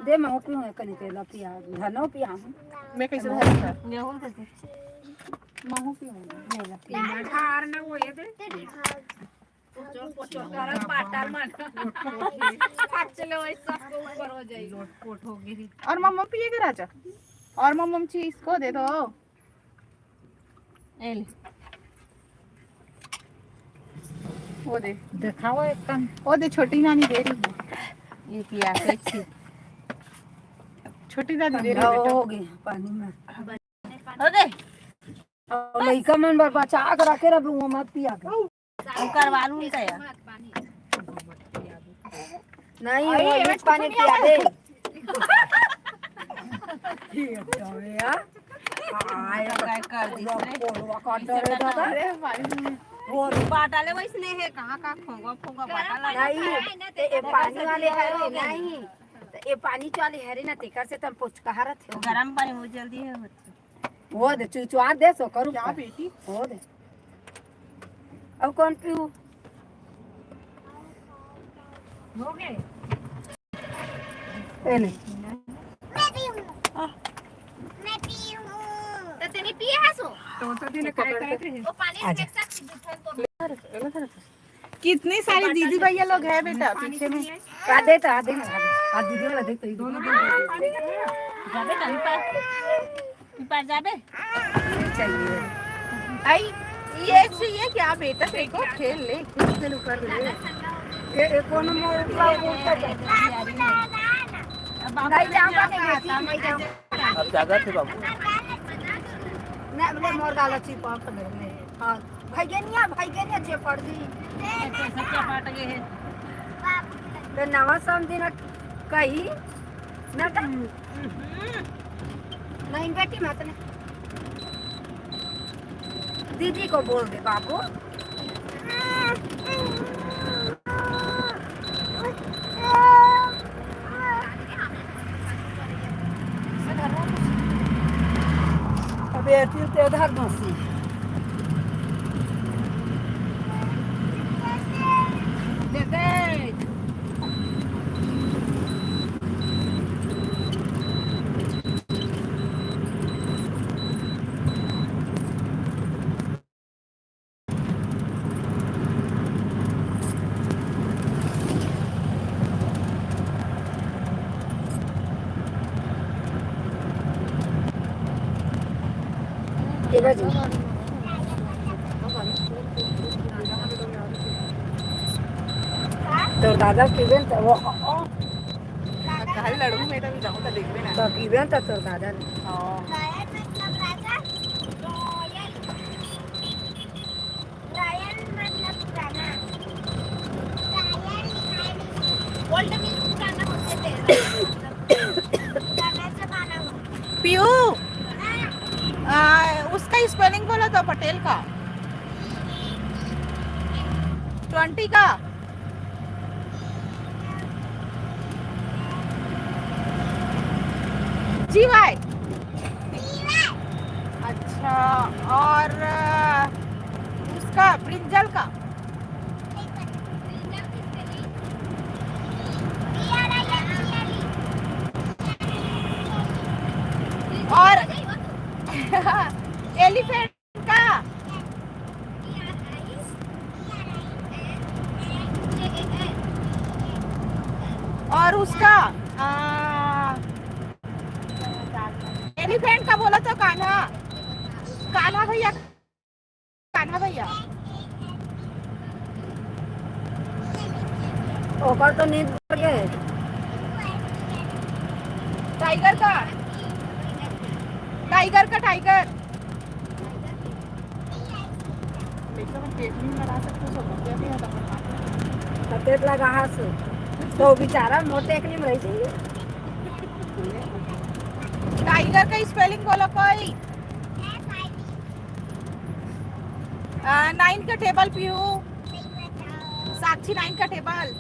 दे, महू पीहूँ, कनी के ला पिया, धनो पिया हम। मैं कैसे धरूँ? गेहूं दे दे। महू पीहूँ, ले ला, पिया। बाहर ना वो ये दे। पोचो, पोचो, करत बाटल मन। पाछले वही सबको ऊपर हो जाई। लोटपोट हो गई। और मम्मा पिएगा राजा? और मम्मा जी इसको दे दो। ए ले। वो दे। दिखाओ एक कन। वो दे, छोटी नानी दे रही है। ये पिया के छी। छोटी दादी दे रही है ठंडा बेटा। हो गई पानी में। हो गए। और लइका मन बर बचा के रखे रहे, वो मत पिया के। हम करवा लूं उनका यार। नहीं, अरे, वो ये मीठ पानी पिया दे। ये तो है यार। हाँ, ये तो काय कर दी इसने? कोलवा का डर है दादा। अरे भाई। वो बाटा ले वैसने है, कहाँ का खोंगा, खोंगा बाटा लगा नहीं, है। ते ये पानी वाले है रे, नहीं। ते ये पानी वाले है रे ना, तेकर से तुम पुचकाहा रहते हो। गरम पानी वो जल्दी है होती। वो दे, चुचुआ दे, सो करू क्या का? बेटी? वो दे। अब कौन पीऊ? हो गए। ए ले। मैं पीऊँ। मैं पीऊँ। तो तूने पिए है सो? तो, तो तूने काय करे थे? वो पानी आजा। फेंक सकती, दूसरा को। कितनी सारी दीदी भैया लोग हैं बेटा पीछे में। आ दे तो, आ दे ना, आ दे। आ दीदी वाला देख तो, ये दोनों दे। जाबे कहीं पर, ऊपर जाबे। चाहिए। आई, ये चाहिए क्या बेटा? देखो, खेल ले, खेल, खेल, ऊपर ले। ये, ये कौन मोर ऊपर, ऊपर? नहीं, जाऊंगा नहीं, बेटी, नहीं जाऊंगा। अब जागा थे बाबू। नहीं, बोले मोर गाला चिपक ले, ले। हाँ, भाई के नहीं आ, भाई के नहीं आ, जे पड़ दी। सच्चा पाट गए हैं। तो नवा समझी ना कही, ना तो, नहीं बेटी, मत नहीं। दीदी को बोल दे बाबू। ए, तिल ते उधार दोसी। दे दे। तोर दादा पीबे न त वो, काहे लड़ू में तो जाऊँ तो देखबे ना। तो पीबे न त तोर दादा ने। हाँ। रॉयल मतलब पुराना। रॉयल लिखा है नीचे। ओल्ड मीन्स पुराना होते थे। पुराना जमाना हो। पीयू, आ, उसका स्पेलिंग बोलो तो, पटेल का। ट्वेंटी का। जी वाई। अच्छा, और, अ, उसका, ब्रिंजल का? और एलिफेंट का? और उसका, आ, एलिफेंट का बोला तो कान्हा, कान्हा भैया, कान्हा भैया। ओकर तो नींद पड़ गए। टाइगर का, टाइगर का, टाइगर। देखो, हम पेट में लगा सकते हो, सब क्या भी है, तो हम तो पेट लगा हाथ से। तो बेचारा मोटे एक नहीं रह जाइए। टाइगर का स्पेलिंग बोलो कोई। आ, नाइन का टेबल पीहू। साक्षी नाइन का टेबल।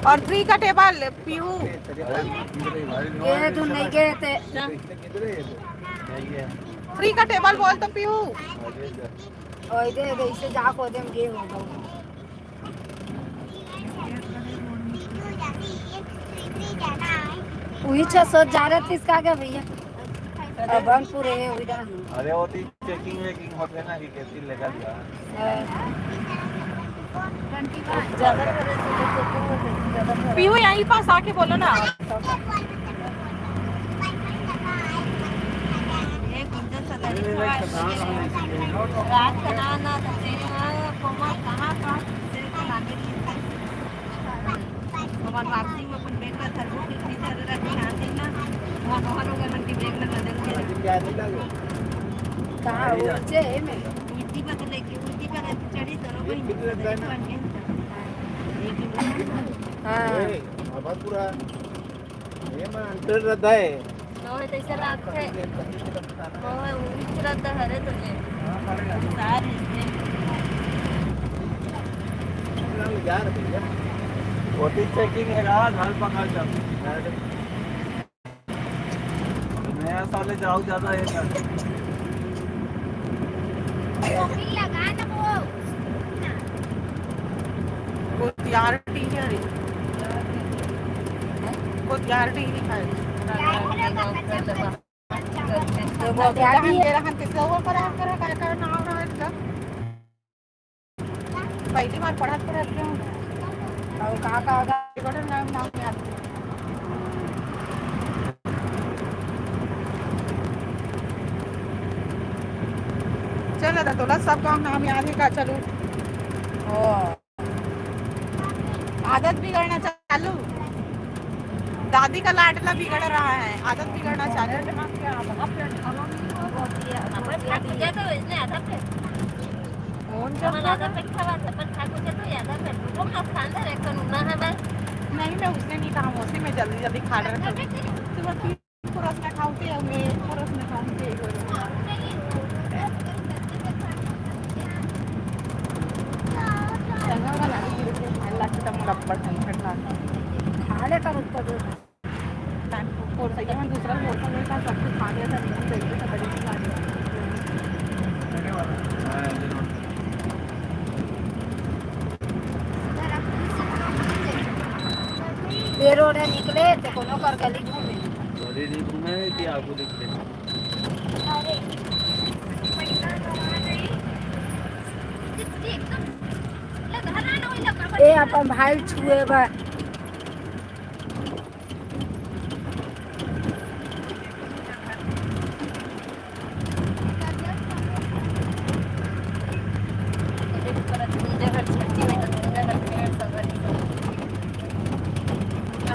और थ्री का टेबल पीहू। ये तू नहीं गए थे। थ्री का टेबल बोल तो पीहू। ओए दे, दे, इसे जा को दे, हम गे हो गए। वही छह सौ जा रहे थे, इसका क्या भैया? अब हम पूरे हैं, वही डाल। अरे, वो तो चेकिंग वेकिंग होते ना, कि कैसी लेगा क्या? हाँ। पीहू, यहीं पास आके बोलो ना। कहाँ? उल्टे है में। उल्टी पर तो लेके, उल्टी पर चढ़ी तो रो बहिनी। हाँ। ए, बाबा पूरा ये मन अंतर रहता है। नोहे तइसे लागथे। नोहे उही पूरा तो हरे तो ले। सारी से। यार भैया, वो तो चेकिंग है ना, घर पकड़ कर। नया साल जाओ ज्यादा ये कर। वो यार टी है रे। वो यार टी लिखा है। तो वो क्या हम तेरा हम किसी और पर आ कर, कर, कर नाम रहा है इसका। पहली बार पढ़त पढ़त गए हूँ। और का, का, का, बड़ा नाम, नाम याद। चल दादा, तोला सब काम नाम याद है का? चलो। ओ। आदत बिगड़ना चालू। दादी का लाडला बिगड़ रहा है, आदत बिगड़ना चालू। अपन खा खुजा तो इसने आधा पेट। कौन सा हमन आधा पेट खावा, अपन खा खुजा तो आधा पेट। वो का खान दे रे, कनु ना है बस। नहीं, मैं उसने नहीं कहा, मौसी मैं जल्दी जल्दी खा रहा था। सुबह तीन परस में खाऊं थे, अब मैं एक परस में खाऊं थे। दूसरा मौसम में का सब कुछ खा गया था, नहीं चाहिए था, बड़ी सी गाड़ी। ये रोड है, निकले तो कोनो कर गली घूमे। गली नहीं घूमे कि आगू दिख रहे। ए, अपन भाई छुए बा।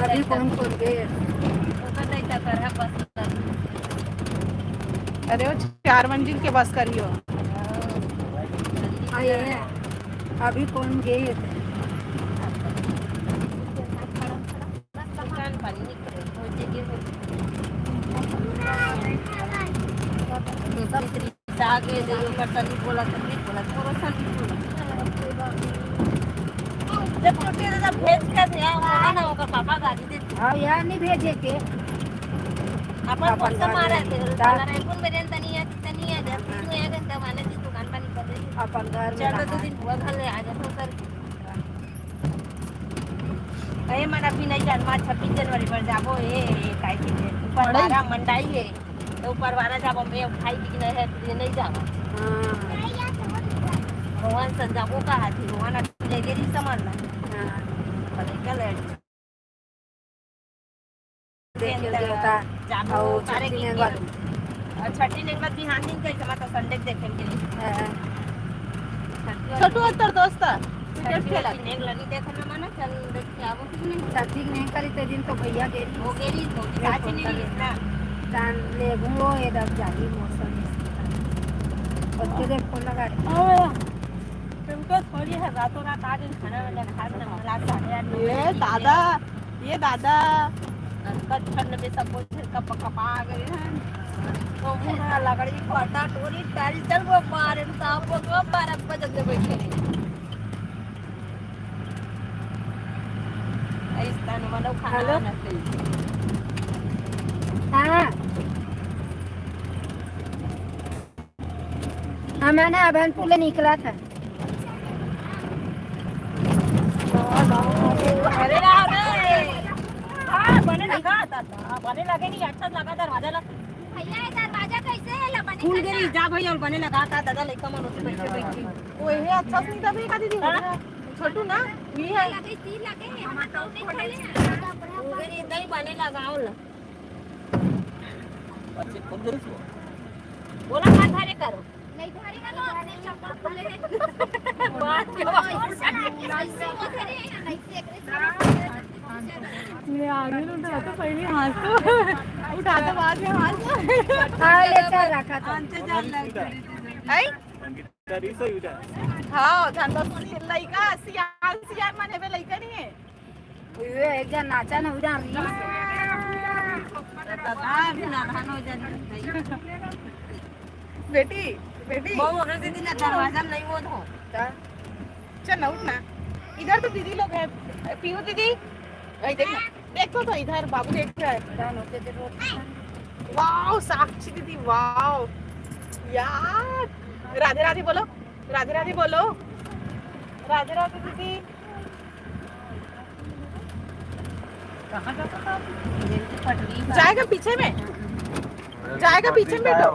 अभी कौन कौन गे? अरे, वो चार मंजिल के बस करियो। हाँ, ये है। अभी कौन गे? दुकान पर निकले, हो जगह हो। दूसरा आगे दे, ओकर संग बोला, संग बोला, तोरो संग बोला। जब छोटे दादा भेज के दे, आ, ना, ओकर पापा गाड़ी दे। हाँ, यार, नहीं भेजे के। अपन अपन कौन सा घर मारा में। थे? ता- तारा रायपुर में रहन तनी है, तनी है, जब तीन में आ गए, तब आने की दुकान पर निकल रही। अपन घर में चल, तो रहा। दो दिन हुआ घर ले आ जाता सर। ए, मन अभी नहीं जान, मां छब्बीस जनवरी पर जाबो। ए, ए, काय के ऊपर पढ़ाई? बारह मंडाई है, तो ऊपर बारह जाबो, मैं उठाई भी नहीं है, फिर नहीं जाबो। हाँ। रोहन सन जाबो का हाथी, रोहन अभी ले गेली सामान ला। हाँ। पर एक लेट। देखिए देवता, जाबो अउ तारे छठी की नेंगत। अउ छठी नेंगत बिहान दिन कैसे, मतलब, संडे के देखे के लिए। हाँ। छठी छोटू वाली, अत्तर दोस्त, क्रिकेट छठी खेला। वाली नेंग लगी देखे में, माना, चल देख के आबो कि नहीं। छठी नेंग करी ते दिन तो भैया गेली। वो गेली, तो साथ में नहीं ना। जान ले घूमो, ये दब जाही मौसम। बच्चे देख फोन लगा रहे। हाँ। तुमको थोड़ी है, रातों रात आ गई, खाना वाना खा के, रात साढ़े आठ, नौ ये बजे दादा। ये दादा, कट खंड में सब कुछ कप कपा गए हैं। तो बूढ़ा लकड़ी को हटा टोरी टारी चल वो मारे, तो आप लोग वो बारह बजे से बैठे रहे। ऐसा न मनो खाना हेलो। वाना चाहिए। हाँ। हमन ह अभनपुर ले निकलत हन। अरे राम रे। हाँ, बने लगा दादा, बने लगे नहीं, अच्छा लगा दरवाजा ला। भैया, ये दरवाजा कैसे है ला बने खुल करना? गई, जा भैया, बने लगा था दादा, लइका मन होते बैठे बैठे। वो ये अच्छा से नहीं था, भी का दीदी हो हाँ? गया। छोटू ना, ये है। लगे, तीन लगे, हम तो नहीं खोले। खुल गई, नहीं बने लगाओ ला। बोला, हाथ हरे करो। नहीं, धारी ना लो, अपने चप्पल खुले हैं। बात करो। ऐसे होते रहे हैं ना, ऐसे aggressive। ले, आगे लो, उठा तो पहले हाथ तो। उठा तो बाद में हाथ तो। हाँ, ले चल, रखा था। आंचे जान लग गई। आई? हाँ, झंडा सुनी, लइका, सियान, सियान माने बे लइका नहीं है। ये एक जन नाचा ना, उधर रील्स। दादा, अभी नाना हो जाने। बेटी, बेटी। वो वहाँ से दिन दरवाजा नहीं वो धो। का? चल ना, उठ ना। इधर तो दीदी लोग हैं। पीहू दीदी, भाई देख ना। देखो तो इधर बाबू देख रहा है। वाओ, साक्षी दीदी, वाओ। यार, राधे राधे बोलो, राधे राधे बोलो, राधे राधे दीदी। कहाँ जाता था? रेल की पटरी पर। जाएगा पीछे में, जाएगा पीछे में, बेटो।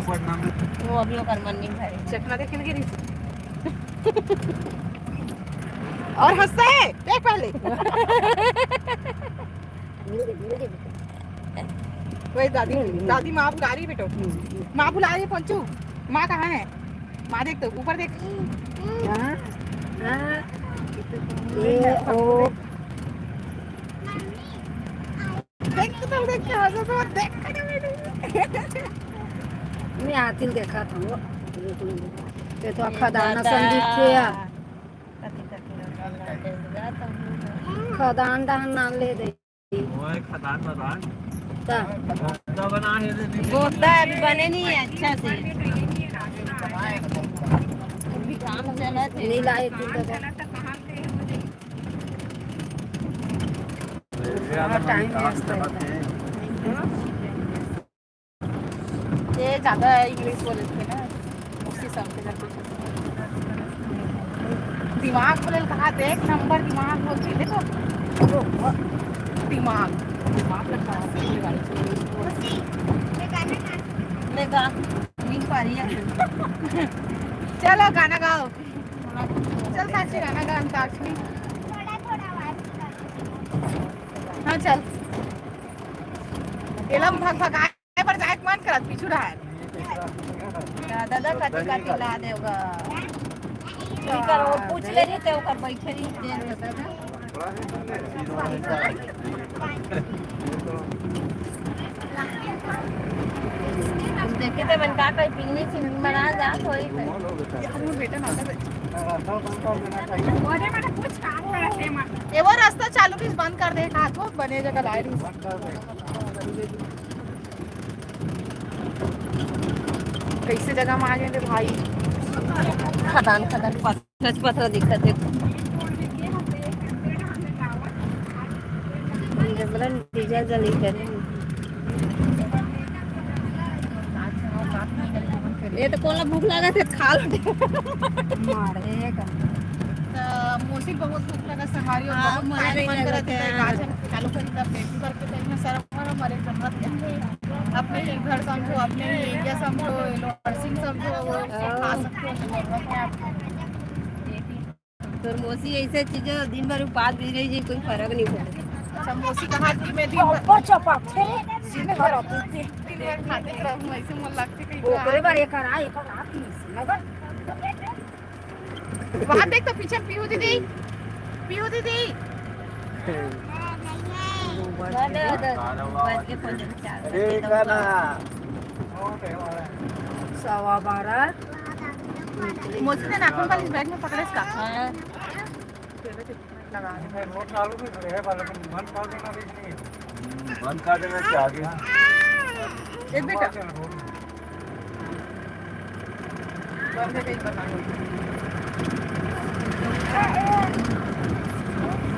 वो अभी ओकर मन नहीं भरे। चकना देखे लगे रही। और हंसता है, देख पहले। वही दादी, दादी माँ बुला रही बेटो। माँ बुला रही है, पंचू। माँ कहाँ है? माँ देख तो, ऊपर देख। हाँ, हाँ। ए, ओ। देख तो, देख के हंसो तो, देख। मैं आतिल देखा था वो। ये तो अखा दाना दादा। संदीप के आ। कथी, कथी, कथी, कथी, कथी। खदान डहन नाम ले दे। ओए, खदान मदान। कोफ्ता। कोफ्ता अभी बने नहीं है अच्छा से। अभी काम चलत हे। नहीं लाए थे तो। हाँ, टाइम वेस्ट होता है। ये ज्यादा इंग्लिश बोले थे ना, उसी सब के साथ कुछ। दिमाग बोले कहा थे, एक नंबर दिमाग बोलते थे तो। दिमाग, दिमाग लगता है। मैं गा नहीं पा रही है। चलो गाना गाओ। चल साक्षी, गाना गा, अंताक्षरी। हाँ चल। एला भग भग आए पर जाए के मन करत पीछू रहा। दादा कति कति ला देगा। ठीक है, वो पूछ ले रही थे, ओकर बैठे रही। देखे थे मन का कोई पिकनिक सिकनिक मना जात होई थे। ये वो रास्ता चालू भी बंद कर दे, कहा तो बने जगह लाए रही। कैसे जगह में आ गए थे भाई? खदान खदान पत्थर पत्थर दिखत हे। डीजल जली करे। ये तो कोला भूख लगा थे, खा लो। मारे का। तो मौसी बहुत भूख लगा, संगवारी, और हाँ, बहुत मन करत हे। गाजर चालू करी, तब पेट भर के पेट में सरम और हमारे जरूरत है। अपने ही घर समझो, अपने ही एरिया समझो, ये लोग नर्सिंग समझो, वो खा सकते हो, जरूरत है आपको। तोर मौसी ऐसे चीजें दिन भर उपास भी रही जी, कोई फर्क नहीं पड़े। अच्छा, मौसी कहा कि मैं दिन भर चपा दिन भर खाते रहूं, ऐसे मन लगते कहीं ओकरे बार एकर आ, एकर आ, पीस, मगर वहाँ देख तो पीछे पीहू दीदी, पीहू दीदी। सवा बारह। मोची ने नाखून वाली बैग में पकड़े इसका। हाँ। बंद कर देना चाहिए। ए बेटा।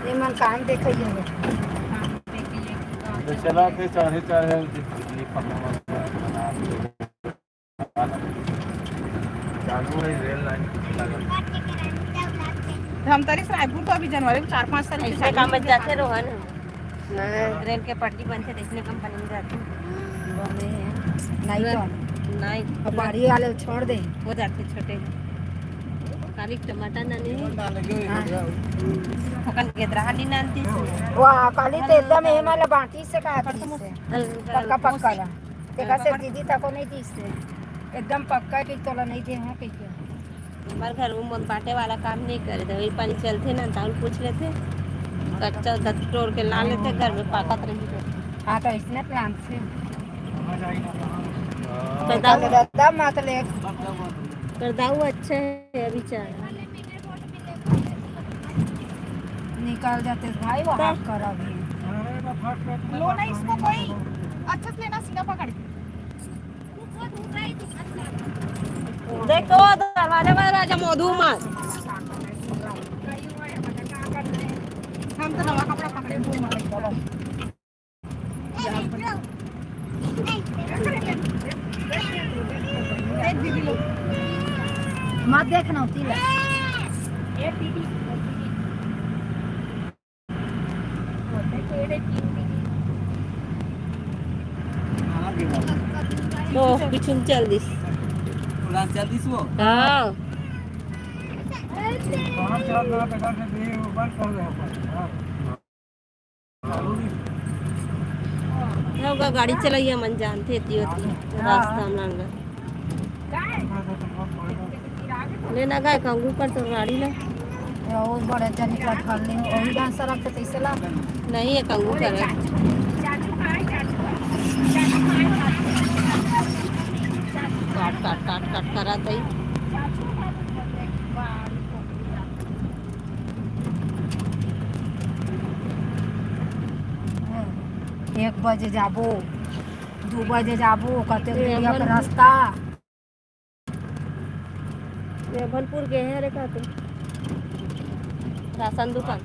ये मन काम देखइए। तो चला थे साढ़े चार हजार की बिजली पकड़ना। चालू है रेल लाइन। हम तारीख रायपुर को अभी जनवरी में चार पाँच तारीख से ऐसे चालू काम बच जाते रोहन। नहीं। रेल के पटरी बनथे, देखने कंपनी में जाथे। बने हैं। नहीं तो। नहीं। अब बाड़ी वाले छोड़ दे। हो जाथे छोटे। खाली टमाटर ना नहीं। हाँ। ओकर गेदरा हाली ना आनती। वाह, खाली तो एकदम एमा ला बाटी से कहा थी से। पक्का, पक्का ला। तेका से दीदी तको नहीं दी से। एकदम पक्का कि तोला नहीं दे हैं कह के। हमारे घर में मन बांटे वाला काम नहीं करे थे, वही पानी चलते ना, ताउल पूछ लेते, कच्चा धत तोड़ के ला लेते, घर में पाकत रही थे। हाँ, तो इसने प्लान से। तो दाऊ, दादा मत ले। पर दाऊ अच्छा है, अभी चाह। निकाल जाते भाई, वो हाथ कर अभी। लो ना इसको कोई, अच्छा से लेना, सीधा पकड़ के। देखो, दरवाजा पर राजा मधु मार। हम तो नवा कपड़ा पकड़े, घूम रहे हैं। मत देखना होती है। तो पीछे चल दिस। उड़ान चल दिस वो। हाँ। गाड़ी चलाइया मन जानथे, एती ओती रास्ता में लांगा। लेना गाय का ऊपर तो गाड़ी ले। वो बड़े जन का खाली, वही डांस रख के तैसे ला। नहीं है, कहूँ करे। काट, काट, काट, काट करा तई। एक बजे जाबो। बजे जाबो, कते ये दूरिया के अपन रास्ता। ये भनपुर गे हे रे कहते। राशन दुकान।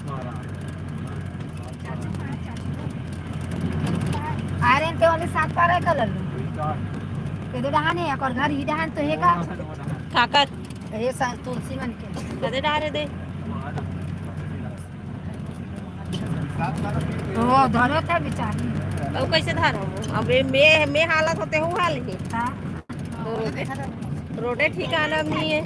आयरन के वाले सात पारा का लल्लू। के दे डहान हे, ओकर घर ही डहान तो हे का? काकर? ये सा-, तुलसी मन के। कदे डहारे दे। ओ, धरो था बेचारी। अब कैसे धरो? अब ये में, में हालत होते हूँ हाल ही। हाँ। तो रोडे, रोडे ठिकाना नहीं है।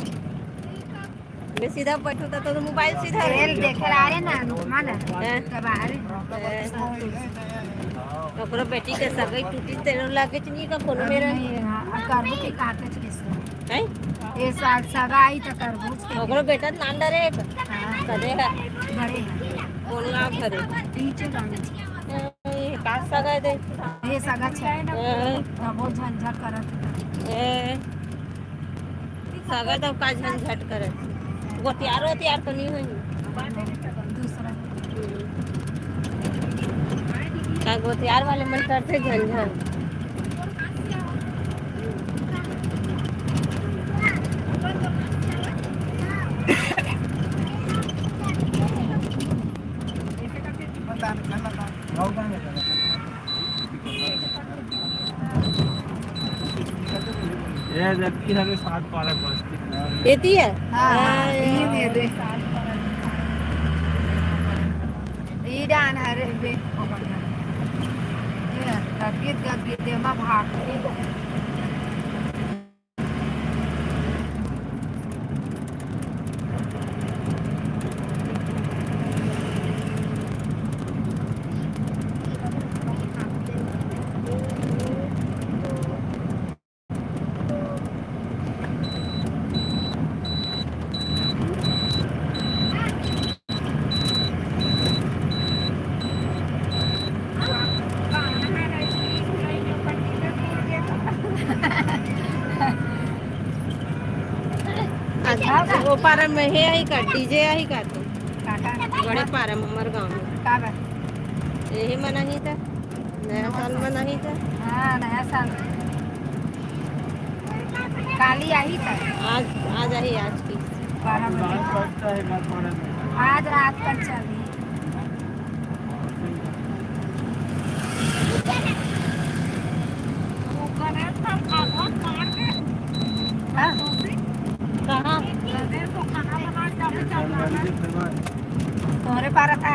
मैं सीधा बैठू तो, तो मोबाइल सीधा तेल रहे। देखे आ रहे ना, माना? हैं? तब आ रहे। हैं? ओकरो बेटी के सगई टूटी तेरो लागे नहीं का कोनो अरे मेरा? नहीं, हाँ, अब करबो के काटे चीज। हैं? ये साग सगा आई तो करबो के। ओकरो बेटा नान डरे एक। हाँ। कदे है? बड़े हैं। कौन गाँव घरे? नीचे गाँव में। ए, का सगा दे? ये सगा छे। ए। तब वो झंझट करत है। ए। सगा तब का झंझट करत? गोतियार, ओतियार तो नहीं होई? दूसरा। हम्म। का गोतियार वाले मन करते झंझट। ये देखती है, सात पारा बस्ती। एती है? हाँ, हाँ, हाँ। ये में दे। ई डान हरे बे। ये गदगिद, गदगिद, देमा भाग। अच्छा, वो पारा में हे ही का, डीजे ही का तो? काका। बड़े पारा में हमर गाँव में। का बा? यही मनाही था, नया साल मनाही था। हाँ, नया साल। काली आई था। आज, आज आई, आज की। बारह बजे। आज रात तक चली। हाँ। कहाँ? तोहरे पारा था।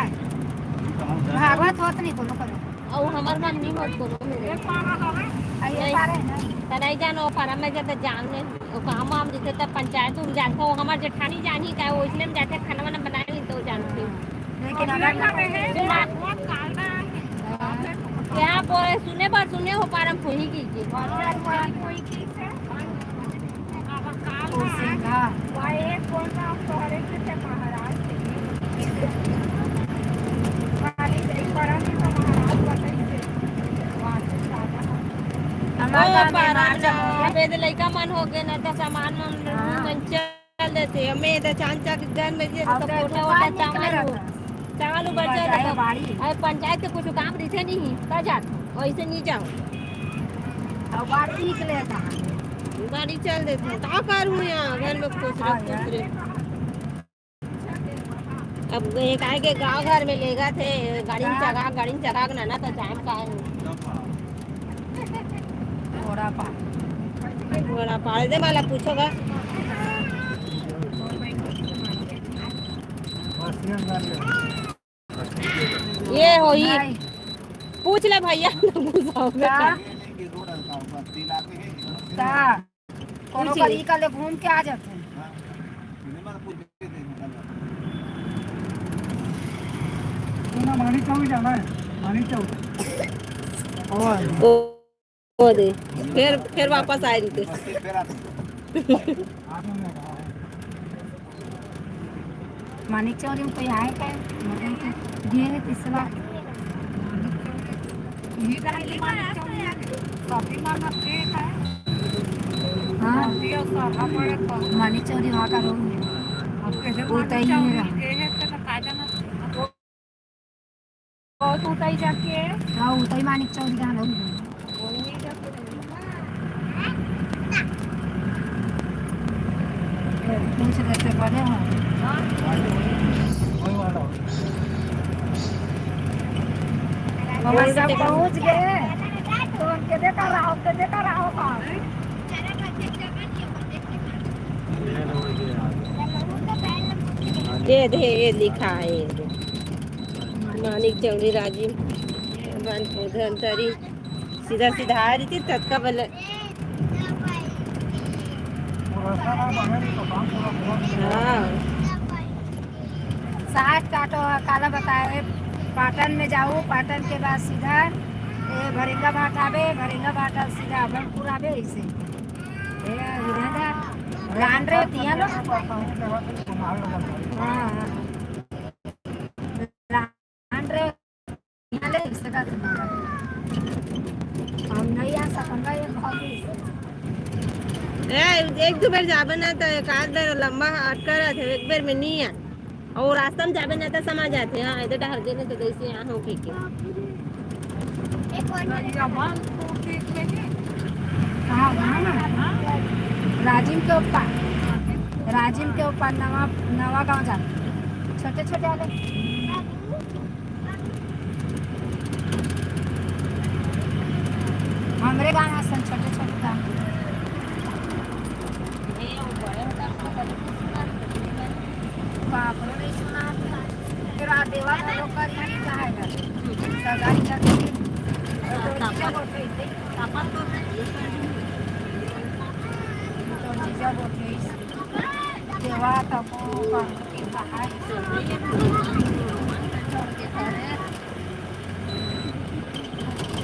भागवत होत नहीं कोनो करो। और हमार मन नहीं होत कोनो मेरे। आ, ये नहीं। पारा है ना? त नहीं जानो, पारा में जब जान ले। वो काम वाम जैसे तब पंचायत में जाता, वो हमार जेठानी जानी का, वो इसलिए हम जाते खाना वाना बनाए नहीं तो जानते। लेकिन अगर सुना, क्या बोले, सुने बार सुने हो पारम कोई की जी। हमारे ओ गाँव में पारा मार ना, जमा है। अब ये लइका मन हो गए ना, तो सामान मन हाँ। मन चल देथे, हमें एदे चांचा के घर में जे अब सब तो कोठा दुकान वोठा निकले चावल रहता। चावल उबल चल पंचायत देथे। बाड़ी। अरे पंचायत के कुछ काम रहिथे नहीं, का जात? वैसे नहीं जाओ। अब बाड़ी निकले रहता। बाड़ी चल देथे। का करूँ यहाँ घर में खुश रह, हाँ खुश यार। रह। अब ये काहे के गाँव घर में लेगा थे, गाड़ी में हाँ। चढ़ा, गाड़ी में चढ़ा के ना, ना तो जाम का है। घोड़ा पाल। घोड़ा पाल दे, माला पूछोगा। ये होई। नहीं। पूछ ले भैया, घुसाओगे का? का? कोनो पूछी। करी का ले घूम के आ जाते हैं। ना, मानिक चौक जाना है, मानिक चौक। और ओ, ओ दे, फिर, फिर वापस आए रही थे। मानिक चौरी में कोई आए का? मतलब कि ये है पिछला। ये कहाँ की मानिक चौरी है? शॉपिंग मॉल में फेंक है। हाँ। शॉपिंग और शॉपिंग मॉल है। मानिक चौरी वहाँ का रोड में। अब कैसे वो मानिक तय ही चौरी है। ये है, तो कायदा ना। बहुत उताई जाके। हाँ, उताई मानिक चौरी का रोड में। वही जाके पूछ रहे थे, बड़े हो। हम सब पहुंच गए। तो हम के देखा रहा, के देखा रहा होगा। ये दे, ये लिखा है, ये दे। मानिक चौड़ी राजी, भगवान धनतरी, सीधा सीधा आ रही थी, ततका बल। हाँ। साठ काटो, काला बताए, पाटन में जाओ, पाटन के बाद सीधा ये भरिंगा भाट आवे, भरिंगा भाट सीधा अमरपुर आवे, ऐसे। ये इधर लांड्रे होती है ना? हाँ, हाँ। लांड्रे, यहाँ ले, इससे का तुम्हारा। हम नहीं आ सकूंगा, ये बहुत ही ए, एक दो बार जाबे ना, तो एक आध बार लंबा अटका रहते, एक बार में नहीं आ। और रास्ता में जाबे ना, तो समा जाते। हाँ, इधर डहर देने तो जैसे यहाँ हो के के। हाँ, वहाँ ना, हाँ। राजिम के ऊपर, राजिम के ऊपर नवा, नवा गाँव जाते। छोटे छोटे वाले। हमरे गाना सन छोटे छोटे गाना। बाप रे, नहीं सुना। फिर आ देवा का लोग का ये कहा है? सगाई का दिन। तो जीजा बोल रही थी। तो जीजा बोल रही थी। देवा का को का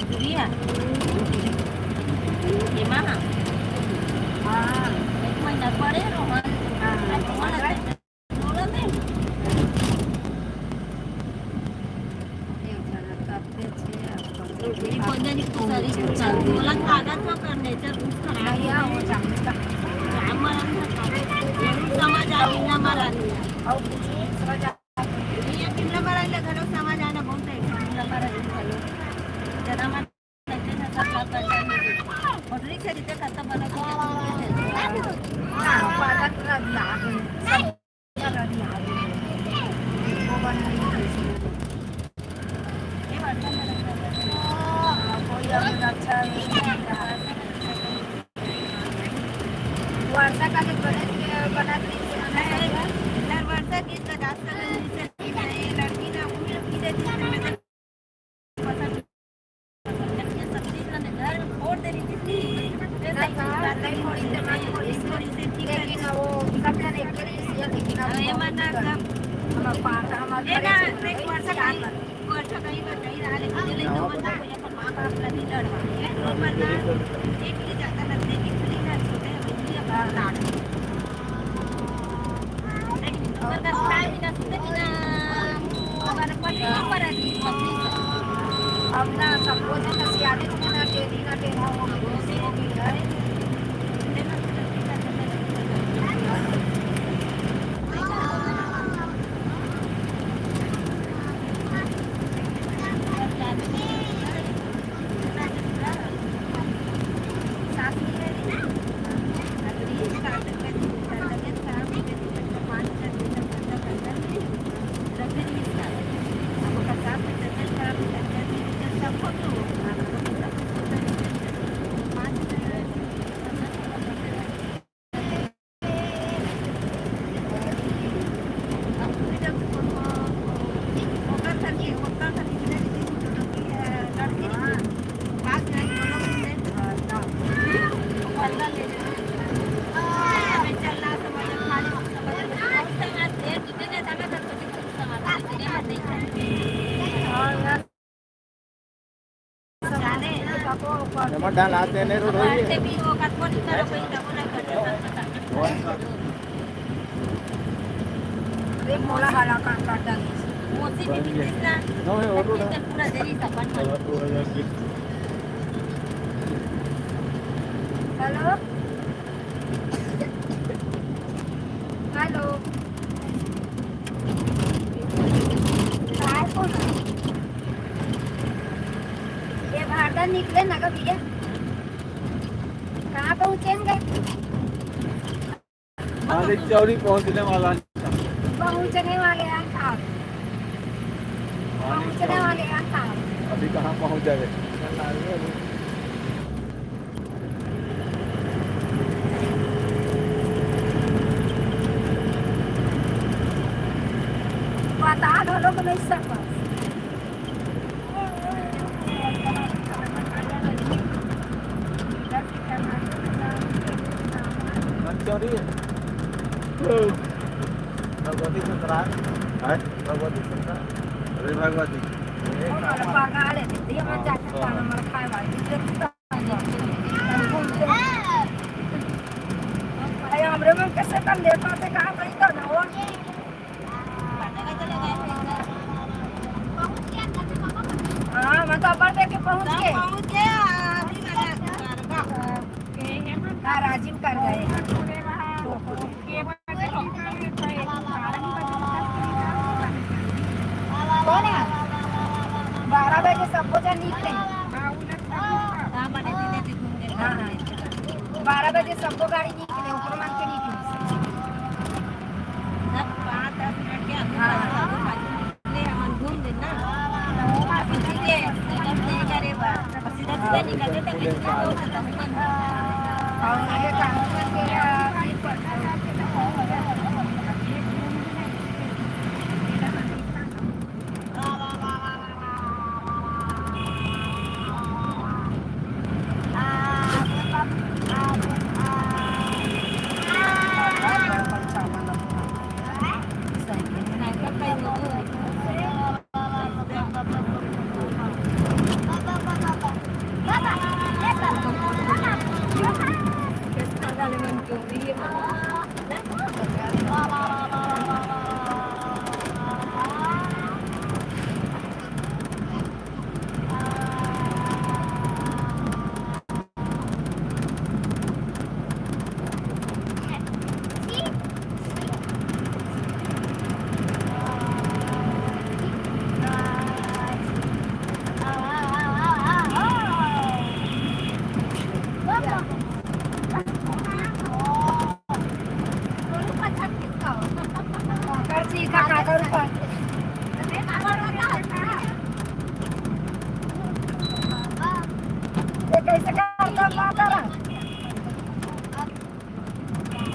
दुनिया। ये माँ। हाँ। एक महीना पड़े रोहन। हाँ। रोहन है। रोहन है। ये कोई दिन तू सरी तू चल। बोला कागज वो करने चल, कुछ खराब नहीं, हो जाए। हम मरम से खावे। समझ आ गई ना, मरा नहीं। और कुछ समझ आ ये पिंडा भराइला घलो समझ आना बहुत है, पिंडा भराइला घलो। जना मत करके ना सब बात करता है। पटरी से जितने खत्म बना के हाँ, पालक रख दिया है। सब कर दिया है। वो बन रही है। ये बर्तन में रखना पड़ता है। हाँ, कोई अभी अच्छा है। वर्षा का जो बने, बना के इधर वर्षा की तो रास्ता में नीचे लड़की ना उम्र की रहती है, तो मैं तो पसंद, पसंद करके सब चीज़ मैंने घर में फोड़ देनी थी। फिर सब चीज़ बात करनी थी। इसको इसे ठीक है। लेकिन वो सब जने एक ही चीज़ है, लेकिन अब अब ये मत ना सब हमारा पास, हमारा ये ना, एक वर्षा का ही, वर्षा का ही बस यही रहा, लेकिन ये नहीं तो बंदा हो जाता। एमा डाल आते ने रोड होई। अरे मोला हाला कान काट डालिस। मोसी भी कितना नो है, और रोड है। पूरा देरी सपन में। हेलो। हेलो। काय कोन? ये भारदा निकले ना ग भैया। कहाँ पहुँचेंगे? अरे, चौरी पहुंचने वाला है। पहुंचने वाले हैं साहब। पहुंचने वाले हैं साहब। अभी कहाँ पहुंच जावे? बता दो लोग नहीं सकत। मंचौरी है। भगवती ससुराल। हैं? भगवती ससुराल। अरे भगवती। ओ, मारा पागा ले दे, ये मत हाँ, जाके हाँ। खाना मारा खाए वाली। अरे, हमरे मन के से तन देखा थे, कहाँ गई तो ना हो। हाँ, मैं तो अब्बड़ देर के पहुँच गे। पहुँच गे, अभी वाला गरबा। हाँ, राजिम कर गए। कौन है? बारह बजे सबको जन निकले। हाँ, हाँ। बारह बजे सबको गाड़ी निकले, ऊपर मन के निकले। सब पाँच दस मिनट के आगू हाँ। पाछू, आगू पाछू निकले, हमन घूम लेन ना। अभी सीधे निकल नहीं करे बा। सीधा सीधा निकलते तो कितना हो सकता है। और ये काम करके, आ, ये कैसे काम कर माता रानी?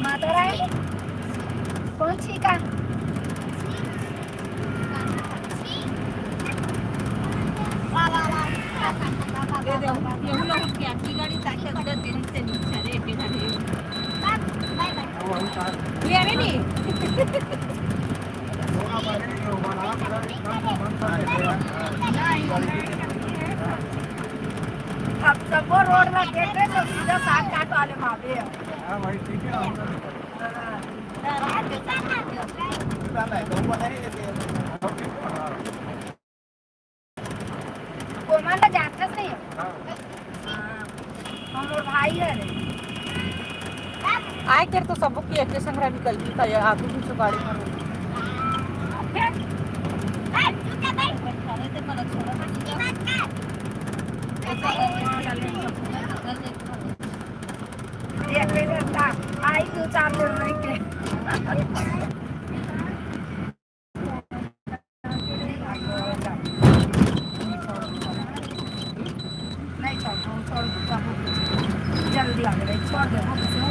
माता रानी, कौन सी का? ये देखो, ये लोग क्या की गाड़ी ताकि अंदर दिल से नीचे रे, एके घरे। ये अरे नहीं। अब सबको रोड में देख रहे तो सीधा साग काट वाले मावे। हाँ भाई, ठीक है, हम तो नहीं करेंगे। हाँ। कोमल ला जानथस नहीं? हाँ। हाँ, हमर भाई हरे। आए के तो सबो के एके संग निकल जी, त आगू भी गाड़ी में। देख ले, आई दो चार दिन रह के। नहीं, छोड़ दो, छोड़ दो, सब हो गया। जल्दी आ गए, छोड़ दो, हो गया।